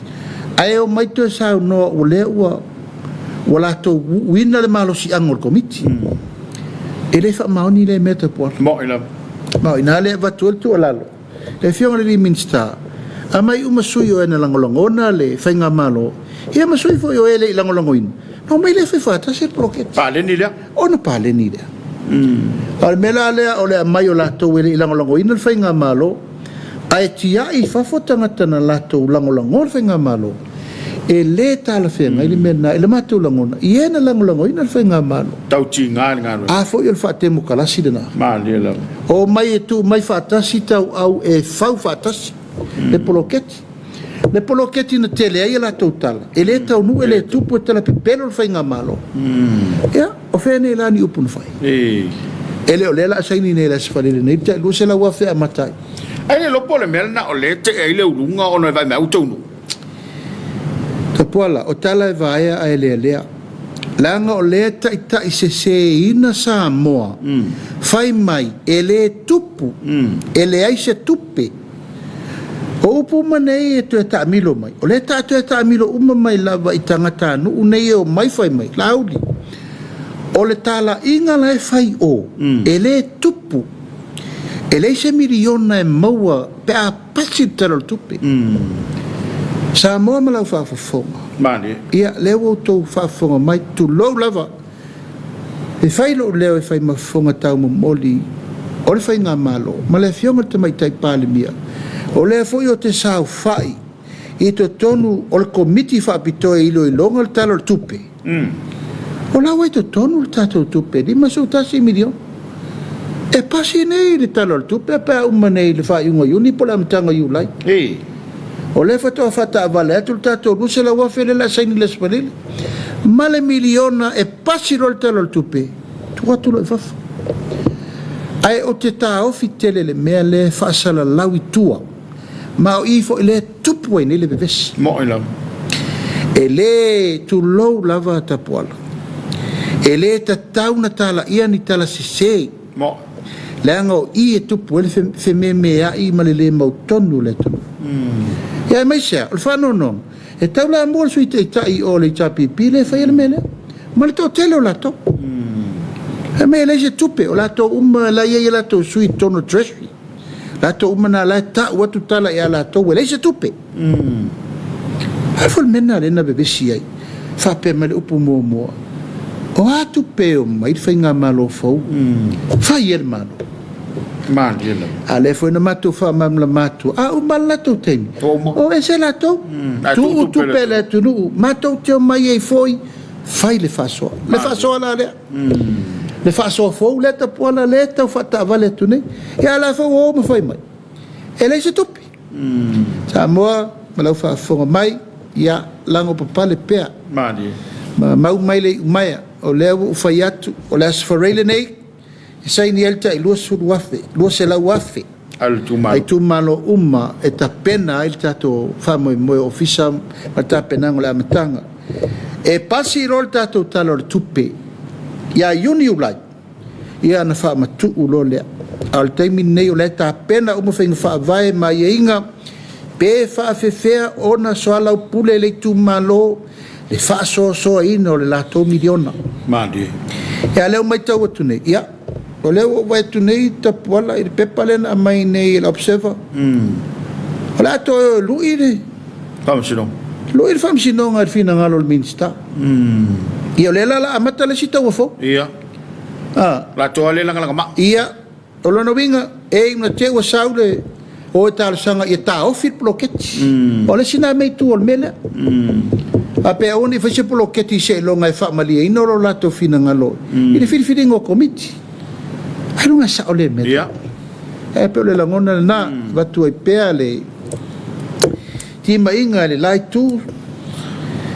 ae omai toe saunoa o lea ua latou uuina le malosiaga o le Komiti. E le faamaoni lea mea Tapuala. Mo'i lava. Ma o i ina lea e avatu ai le tuualalo, le Afioga i le alii Minisita, aumai uma sui o e na lagolagona le Faigamalo, ia ma sui foi o e le i lagolagoina, ona omai lea fai faatasi le poloketi. Paleni lea. Ona paleni lea. A o le mea la lea o le aumai o latou e le i lagolagoina le Faigamalo, ae tiai i fafo tagata na latou lagolagoa le Faigamalo, e le talafeagai le mea lena i le matou lagona, i e na lagolagoina le Faigamalo. Tau tiga le galuega. A foi o le faatemokalasi lena. Malie lava. Omai e tuu mai faatasi tauau e fau faatasi le poloketi. Le poloketi na tele ai a latou tala, e le taunuu e le tupu e talapepelo le Faigamalo. Ia, o fea nei la ni upu na fai? E le o lea o le a saini nei i le Aso Faraile nei le tai $200,000 e amata ai. Ai le iloa po o le mea lena o lea e tee ai le uluga ona e vaai mai au taunuu. Tapuala, o tala e vaea ae lealea. Leaga o lea e taitaiseseina Samoa, fai mai e le tupu, e leai se tupe. O upu uma nei e toe taamilo mai, o lea e toe taamilo uma mai lava i tagatanuu nei e omai fai mai, Laauli, o le talaiga la e fai i o, e le tupu, e leai se miliona e maua pe a pasi le Tala o le Tupe. Samoa ma lau faafofoga. Malie. Ia, lea ua outou faafofoga mai, tulou lava, e fai lou leo e fai ma fofoga taumomoli o le Faigamalo ma le Afioga i le Tamaitai Palemia, o lea foi ou te saofai i totonu o le Komiti Faapitoa e iloiloga le Tala o le Tupe, O la ua i totonu le tatou tupe e $51 miliona. E pasi nei le Tala o le Tupe pe a uma nei i le faaiuga o Iuni po o le amataga o Iulai. O lea faatoa faataavale atu le tatou $200,000 lea o le a saini i le Aso Faraile ma le miliona e pasi loa le Tala o le Tupe, tuu atu loa i fafo. Ae ou te taofi tele i le mea lea e faasalalau i tua. Ma o i foi lea e tupu ai nei le vevesi. Mo'i lava. E le tulou lava Tapuala. E le tatau na talaia ni tala sese. Mo'i. Leaga o i e tupu ai le fememeai ma le le mautonu o le atunuu. Ia aemaise lava, o le faanoanoaga, e taulamua le Sui Taitai o le HRPP lea e faia le mea lea, ma le toatele o latou. Fai mai e leai se tupe, o latou uma la e i ai a latou sui i totonu o le Treasury. Latou uma na la e tau atu tala ia latou e leai se tupe. A foi le mea lena lea na vevesi ai. Faapea mai le upu muamua, o a tupe e omai le faigamalo fou, fai ai le Malo. Malie lava. A lea foi na matou faamalamalama atu, a uma le latou taimi, o ese latou, tuu tupe a le atunuu, matou te omai ai foi, fai le faasoa. Le faasoa la lea. Le faasoa fou lea Tapuala lea e tau faataavale atu nei. Ia a o la foi ua o ma fai mai, e leai se tupe. Samoa ma lau faafofoga mai, ia lago papale pea. Malie. Ma mau mai le iumaea, o lea ua ou fai atu, o le Aso Faraile nei, e saini ai le tai 20,000, 200,000 a a itumalo uma e tapena ai le tatou faamoemoe ofisa ma le tapenaga o le amataga. E pasi loa le tatou Tala o le Tupe ia Iuni Iulai, ia ona faamatuu loa lea. A o le taimi lenei o la e tapena uma faiga faavae ma aiaiga pe faafefea ona soalaupule le itumalo le faasoasoaina o le latou miliona. Malie. Ia a o lea ua matau atu nei, ia, O lea ua ou vaai atu nei Tapuala i le pepa lea na aumai nei e le Observer. O le a toe lui le Faamasinoga. Lui le Faamasinoga i le finagalo o le Minisita. Ia o lea la o le a amata le isi taua fou. Ia. A. Latou lava lea e lagalagamai. Ia. O lona uiga, e iu ina te i ua sau le o e talosaga ia taofi le poloketi. O le isi lena mea i tua o le mea lea. A pe aua ne i fai se poloketi seiloga e faamalieina lo latou finagalo i le filifiliga o komiti. Ailoga e sao lea mea. E pei o le lagona lena, avatu ai pea le Timaiga i le la itu,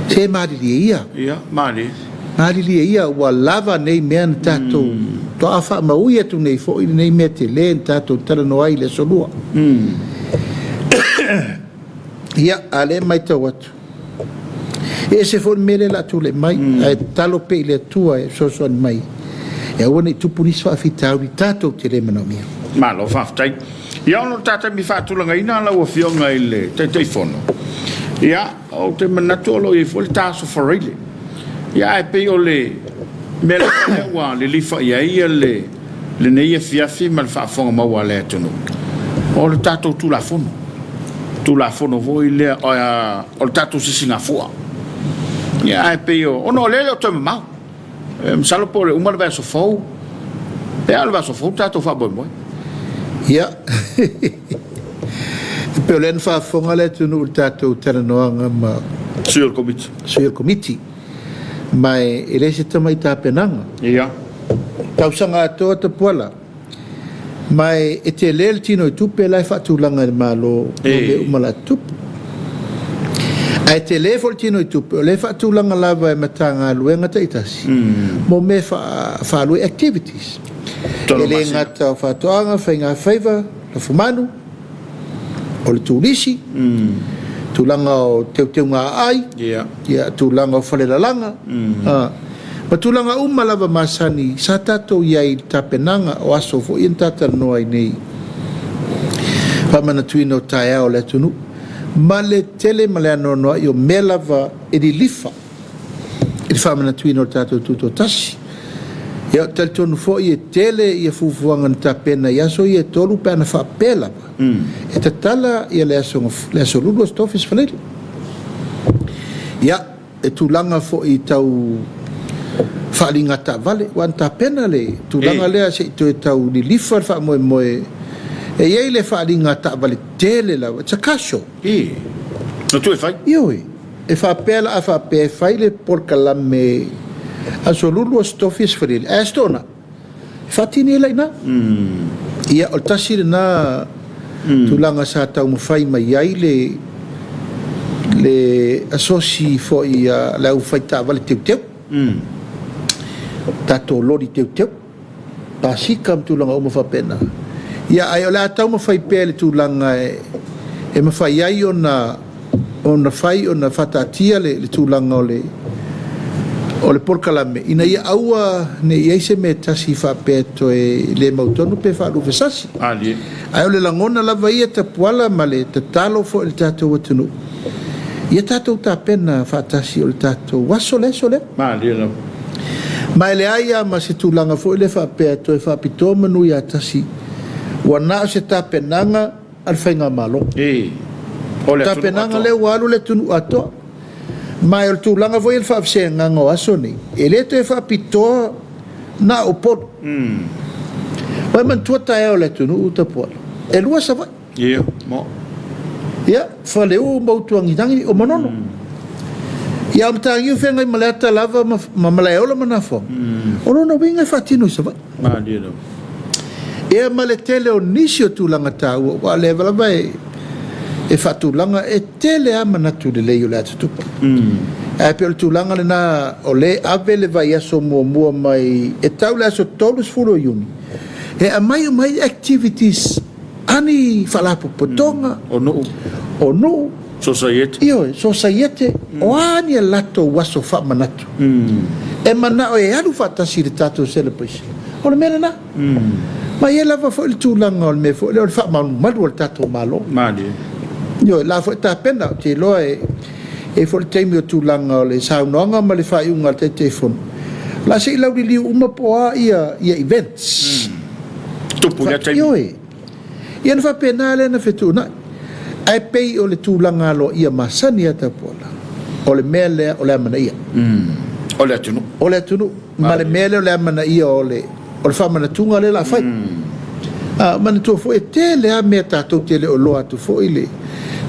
se malilie ia. Ia, malie. Malilie ia, ua lava nei mea na tatou toa faamaui atu nei foi lenei mea tele na tatou talanoa ai i le Aso Lua. Ia, a o lea e matau atu, e ese foi le mea lea o le a tulai mai, ae tatalo pea i le Atua e fesoasoani mai e aua ne i tupu nisi faafitauli tatou te le manaomia. Malo faafetai. Ia ona o le ta taimi faatulagaina lau Afioga i le Taitaifono, ia, ou te manatu o lo o i ai foi le ta Aso Faraile. Ia ae pei o le Mea lava lea ua lilifa i ai le lenei afiafi ma le faafofoga maua a le atunuu, o le tatou Tulafono, Tulafono foi lea o le tatou Sisigafua. Ia, ae pei o, ona o lea e le o toe mamao. E masalo po o le uma le vaiaso fou, pe a o le vaiaso fou le tatou faamoemoe. Ia, e pei o lea na faafofoga le atunuu i le tatou talanoaga ma Sui o le Komiti. Sui o le Komiti. Ma e le se tamai tapenaga. Ia. Tausaga atoa Tapuala. Ma e tele le tino i tupe la e faatulaga e le Malo mo mea uma o le a tutupu. Ae tele foi le tino i tupe o lea e faatulaga lava e Matagaluega taitasi mo mea e faaalu ai, activities. E le gata o faatoaga, faigafaiva, lafumanu, o le turisi, tulaga o teuteuga aai, ia, tulaga o falelalaga, ma tulaga uma lava masani sa tatou i ai i le tapenaga o aso foi ia na ta talanoa ai nei, faamanatuina o taeao o le atunuu, ma le tele ma le anoanoai o mea lava e lilifa i le faamanatuina o le tatou Tutoatasi. Ia, ou te talitonu foi e tele ia fuafuaga na tapena i aso ia e tolu pe ana faapea lava e tatala ia le aso, le aso Lulu, aso Tofi, aso Faraile. Ia, e tulaga foi tau faaaliga taavale, aua na tapena le tulaga lea se i toe tau lilifa le faamoemoe. E i ai le faaaliga taavale tele lava, it's a car show. Na toe fai? Ioe. E faapea la a faapea e fai le polokalame Aso Lulu, Aso Tofi, Aso Faraile, ae Aso Toonai, e faatini ai la i ina. Ia, o le tasi lena tulaga sa taumafai mai ai le le asosi foi a le aufai taavale teuteu, tatou loli teuteu. Pasika ma tulaga uma faapena. Ia, ae o le a taumafai pea i le tulaga e mafai ai ona ona fai ona faataatia le, le tulaga o le o le polokalame ina ia aua ne i ai se mea e tasi faapea e toe le mautonu pe faaluvesasi. Ae o le lagona lava ia Tapuala ma le tatalo foi i le tatou atunuu, ia tatou tapena faatasi o le tatou aso le aso lea. Malie lava. Ma e leai lava ma se tulaga foi lea faapea e toe faapitoa manu ia tasi, ua na o se tapenaga a le Faigamalo. I. O le atunuu atoa. Tapenaga lea ua alu le atunuu atoa. Ma e o le tulaga foi ia le faafesegaga o aso nei, e le toe faapitoa na o Upolu. Ua e manatua taeao o le atunuu Tapuala? E lua Savaii. Ia, mo. Ia, Faleu ma Utuangitagi o Manono. Ia, o Mataniu feagai ma Leata lava ma, ma Malaeola ma Nafoga. O lona uiga e faatino i Savaii. Malie lava. Ia, ma le tele o nisi o tulaga taua, aua o lea lava e, e faatulaga, e tele lava manatu lelei o le a tutupu. Ae pei o le tulaga lena, o lea e ave le vaiaso muamua mai, e tau le aso 30 o Iuni, e aumai uma ai activities A ni faalapotopotoga. O nuu. O nuu. Sosaiete. Ioe, sosaiete, o a ni a latou aso faamanatu e manao e alu faatasi i le tatou celebration, o le mea lena. Ma e i ai lava foi le tulaga o le mea foi lea o le faamalumalu a le tatou Malo. Malie. Ioe, la foi tapena, ou te iloa e i ai foi le taimi o tulaga o le saunoaga ma le faaiuga a le Taitaifono, o le a se i lauliliu uma po o a ia events. Tupu i lea taimi. Ioe. Ia ona faapena lea ona fetuunai. Ae pei o le tulaga aloaia masani ia Tapuala, o le mea lea o le amanaia. O le atunuu. O le atunuu. Ma le mea lea o le amanaia o le, o le faamanatuga lea o le a fai. A, manatua foi e tele lava mea tatou te le o iloa atu foi le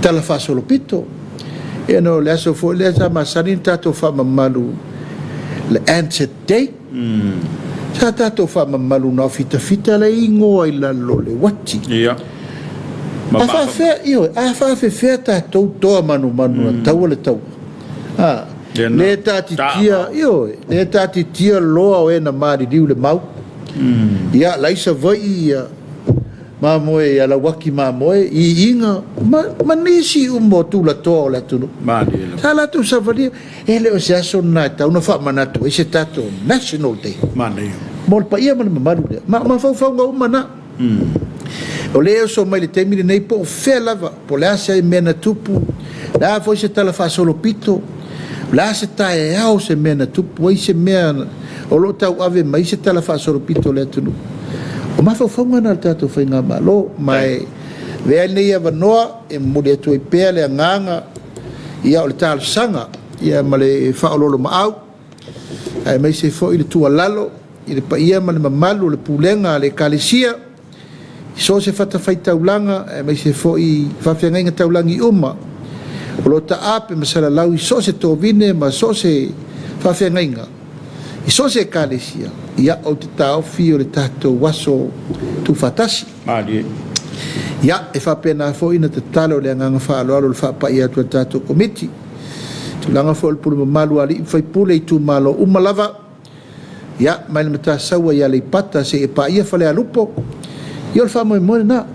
talafaasolopito. Ia ona o le aso foi lea sa masani ona tatou faamamalu le Anzac Day. Sa tatou faamamalu na o fitafita le igoa i lalo o le uati. Ia. A faafefea, ioe, a faafefea tatou toa manumanu na taua le taua. A, le taatitia, ioe, le taatitia loa o e na maliliu le mau. Ia, la i Savaii ia mamoe ia Lauaki mamoe, iiga, ma, ma nisi uma o tulatoa o le atunuu. Sa latou savalia. E le o se aso lena e tatau ona faamanatu ai se tatou National Day. Manaia. Mo le paia ma le mamalu lea. Ma o mafaufauga uma na. O lea e oso mai i le taimi lenei po o fea lava, po o le a se mea na tupu, o le a foi se talafaasolopito, o le a se taeao se mea na tupu ai se mea O lo o tauave mai se tala faasolopito o le atunuu. O mafaufauga na o le tatou Faigamalo, ma e avea ai lenei avanoa e momoli atu ai pea le agaga ia o le talosaga ia ma le faaoloolomaau aemaise foi le tuualalo i le paia ma le mamalu o le pulega a le Ekalesia i so o se fatafaitaulaga aemaise foi faafeagaiga taulagi uma o lo o taape ma salalau i so o se tovine ma so o se faafeagaiga i so o se Ekalesia, ia ou te taofi o le tatou aso tuufaatasi. Malie. Ia, e faapena foi ona tatalo i le agaga faaaloalo i le faapai atu a le tatou Komiti. Tulaga foi o le pule mamalu a alii ma faipule i itumalo uma lava, ia, mai le Matasaua i Aleipata seia paia Falealupo, ia o le faamoemoe lena.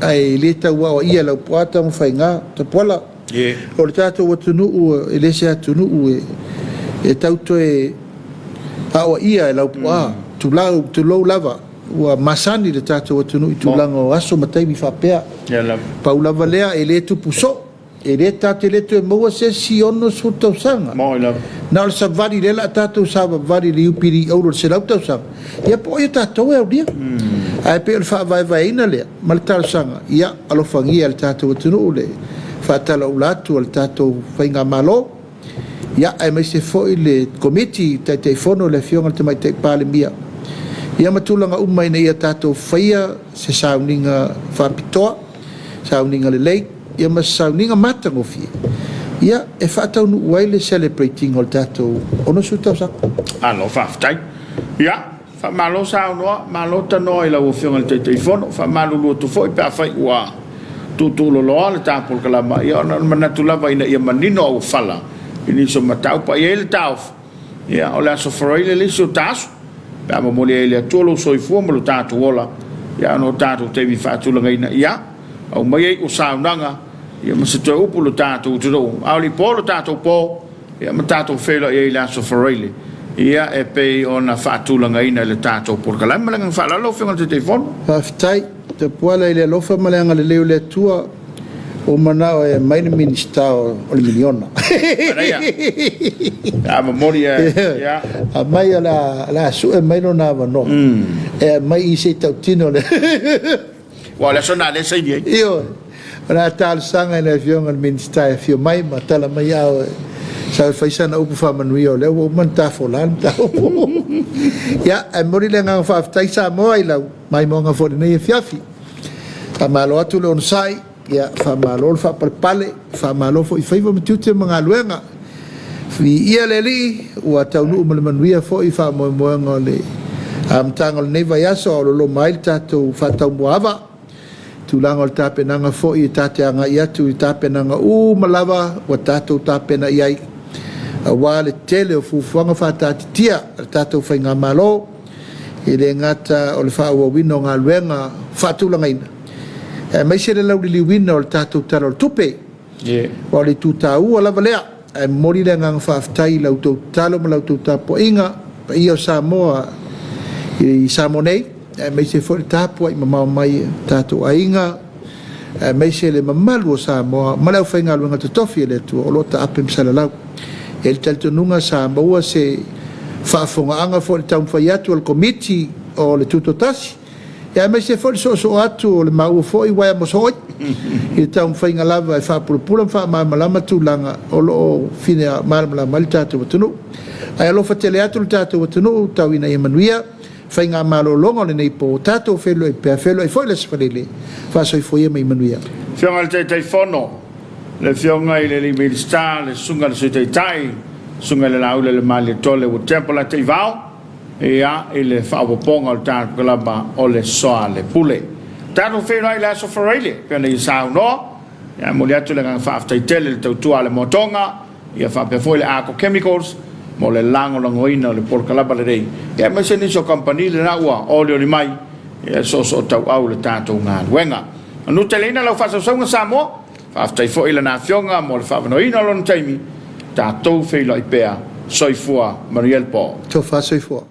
Ae le tau aoaia e Laupua Tamafaiga, Tapuala. O le tatou atunuu e le se atunuu e tau toe aoaia e Laupua, tulou, tulou lava, ua masani le tatou atunuu i tulaga o aso ma taimi faapea. Pau lava lea, e le tupu soo. E le tatou te le toe maua se isi 60 tausaga. Na o le savali lea o le a tatou savavali i le Iupilii Auro i le 100 tausaga, ia po o ai o tatou e aulia. Ae pei o le faavaevaeina lea ma le talosaga, ia alofagia e le tatou atunuu le faatalaula atu a le tatou Faigamalo, ia aemaise foi le Komiti Taitaifono le Afioga i le Tamaitai Palemia, ia ma tulaga uma ina ia tatou faia se sauniga faapitoa, sauniga lelei, ia ma se sauniga matagofie, ia, e faataunuu ai le celebrate ina o le tatou 60 tausaga. Malo faafetai. Ia, faamalo saunoa, malo tanoa i lau Afioga i le Taitaifono. Faamalulu atu foi pe afai ua tuutuuloloa le ta polokalama, ia ona o le manatu lava ina ia manino auofala i nisi o mataupu. A i ai le taofi, Ia, o le Aso Faraile le isi o ta aso, pe a momoli ai e le Atua lou soifua ma lo tatou ola, ia ona o tatou taimi faatulagaina, ia, aumai ai ua saunoaga, ia ma se toe upu i lo tatou atunuu, a o le i po lo tatou po, ia ma tatou feiloai ai i le Aso Faraile, ia, e pei ona faatulagaina i le tatou polokalame. Ma le agaga faaaloalo lau Afioga i le Taitaifono. Faafetai. Tapuala i le alofa ma le agalelei o le Atua, ua ou manao e aumai le Minisita o le miliona. Manaia. A momoli e, ia. Aumai o le a sue mai lona avanoa. E aumai i se i tautino le. Aua o le aso lena lea e saini ai. Ioe. O le a talosaga i le Afioga i le Minisita e afio mai ma tala mai ao e sau e fai sana upu faamanuia o lea ua uma ona ta fola le mataupu. Ia, ae momoli le agaga faafetai Samoa i lau maimoaga foi i lenei afiafi. Faamalo atu le onosai, ia faamalo le faapalepale, faamalo foi i faiva ma tiute ma galuega. Viia le Alii, ua taunuu ma le manuia foi faamoemoega o le amataga o lenei vaiaso a o loloma ai le tatou faataumuaava. Tulaga o le tapenaga foi e ta te agai atu i tapenaga uma lava ua tatou tapena i ai, aua le tele o fuafuaga faataatitia a le tatou Faigamalo, e le gata o le faaauauina o galuega faatulagaina, aemaise le lauliliuina o le tatou Tala o le Tupe. Aua o le itu taua lava lea, ae momoli le agaga faafetai i la outou tatalo ma la outou tapuaiga, paia o Samoa i Samoa nei, aemaise foi le tapuai mamao mai a tatou aiga, aemaise le mamalu o Samoa ma le aufaigaluega totofi a le Atua o lo o taape ma salalau. E i ai le talitonuga sa maua se faafofogaaga foi i le taumafai atu a le Komiti o le Tutoatasi, aemaise foi le soosoo atu o le maua foi uaea mosooi i le taumafaiga lava e faapulapula ma faamalamalama tulaga o lo o fia malamalama ai le tatou atunuu. Ae alofa tele atu le tatou atunuu, tau ina ia manuia faigamalologa o lenei po, tatou feiloai pea, feiloai foi le Aso Faraile, faasoifua ia ma ia manuia. Afioga i le Taitaifono, le Afioga i le Alii Minisita, le Susuga i le Sui Taitai, Susuga i le Laula Malietoa Leua Temple Lataivao, ia, i le faaopoopoga o le tatou kalama o le Soalepule. Tatou feiloai i le Aso Faraile, pei ona ia saunoa, ia, e momoli atu le agaga faafetai tele i le tautua a le Moatoga, ia faapea foi le Arco Chemicals mo le lagolagoina o le polokalama lenei, ia aemaise nisi o kamupani lena ua olioli mai, ia, e soosootauau le tatou galuega. Manuteleina lau faasausauga Samoa. Faafetai foi i Lana Afioga mo le faavanoaina o Lona taimi, tatou feiloai pea. Soifua manuia le po. Tofa soifua.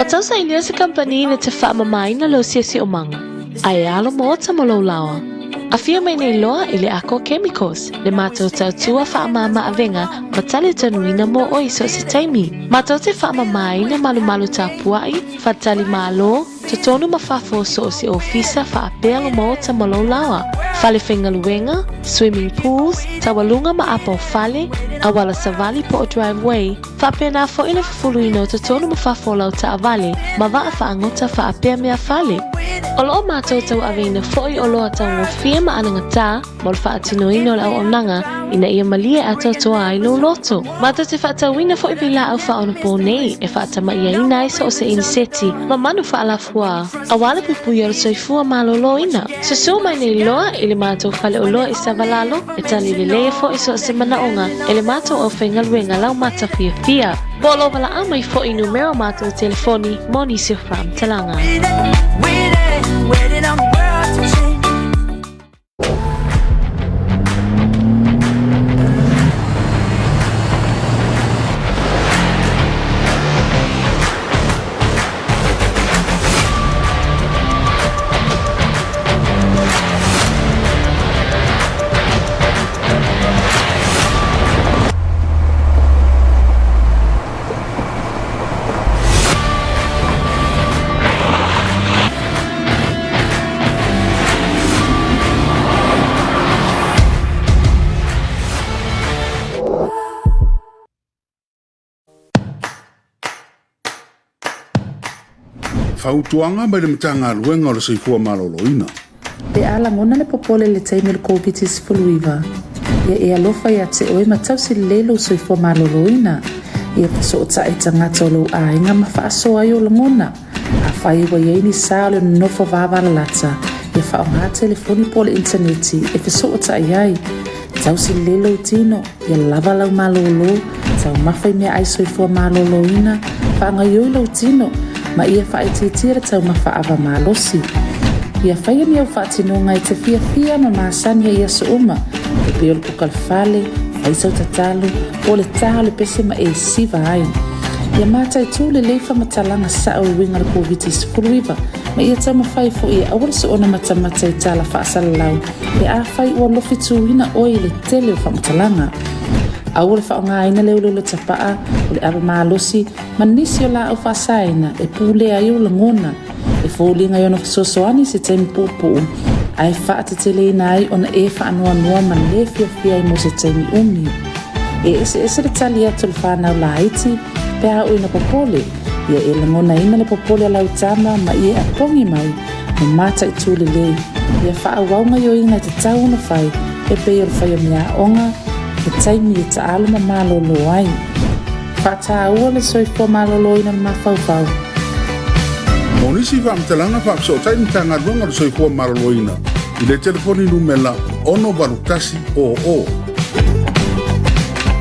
A tau sailia se kamupani na te faamamaina lou siosiomaga, a e alo maota ma lou laoa. Afio mai nei loa i le Ako Chemicals, le matou tautua faamama avega ma tali tonuina mo oe i so o se taimi. Matou te faamamaina malumalu tapuai, fatali malo, totonu ma fafo o so o se ofisa faapea lo maota ma lou laoa, fale faigaluega, swimming pools, taualuga ma apa o fale, auala savali po o driveway, Faapena foi le fufuluina o totonu ma fafo o lau taavale ma vaa faagota faapea mea fale. O lo o matou tauaveina foi oloa taugofie ma anagatā mo le faatinoina o le auaunaga ina ia malie atoatoa ai lou loto. Matou te faatauina foi vailaau faaonaponei e faatamaiaina ai so o se iniseti ma manu faalafuā aua le puipuia o le soifua maloloina. Susu mai nei loa i le matou faleoloa i Savalalo e tali lelei ai foi so o se manaoga e le matou aufaigaluega laumata fiafia. Po o lou valaau mai foi i numera o matou telefoni mo nisi o faamatalaga. Fautuaga mai le Matagaluega o le Soifua Maloloina. Pe a lagona le popole i le taimi o le Koviti-19, ia e alofa ia te oe ma tausi lelei lou soifua maloloina. Ia fesootai i tagata o lou aiga ma faasoa ai ou lagona. Afai ua i ai ni sa o le nonofo vavalalata, ia faaaoga telefoni po o le initaneti e fesootai ai. Tausi lelei lou tino, ia lava lau malōlō, taumafa i meaai soifua malōlōina, faagaioi lou tino, ma ia faaitiitia le taumafa ava malosi. Ia faia ni au faatinoga e te fiafia ma masani ai i aso uma, e pei o le kuka le fale, fai sau tatalo, po o le tā o le pese ma e siva ai. Ia mataitū lelei faamatalaga sao e uiga le Koviti-19, ma ia taumafai foi e aua le soona matamata i tala faasalalau pe afai ua lofituina oe i le tele o faamatalaga. Aua le faaaogaina le uleule tapaa, o le ava malosi, ma nisi o laau faasaina e pulea ai ou lagona, e foliga i ona fesoasoani i se taimi puupuu, ae faateteleina ai ona e faanoanoa ma le fiafia ai mo se taimi umi. E eseese le tali atu a le fanau laiti pe a oo ina popole, ia e lagonaina le popole a lau tama ma ia e apogi mai ma mataitū lelei, ia faaauau gaioiga e tatau ona fai e pei o le fai o meaaoga, he taimi e taalo ma malōlō ai. Faataua le soifua malōlōina o le mafaufau. Mo nisi faamatalaga faafesootai Matagaluega o le Soifua Maloloina i le telefoni numela 681 00.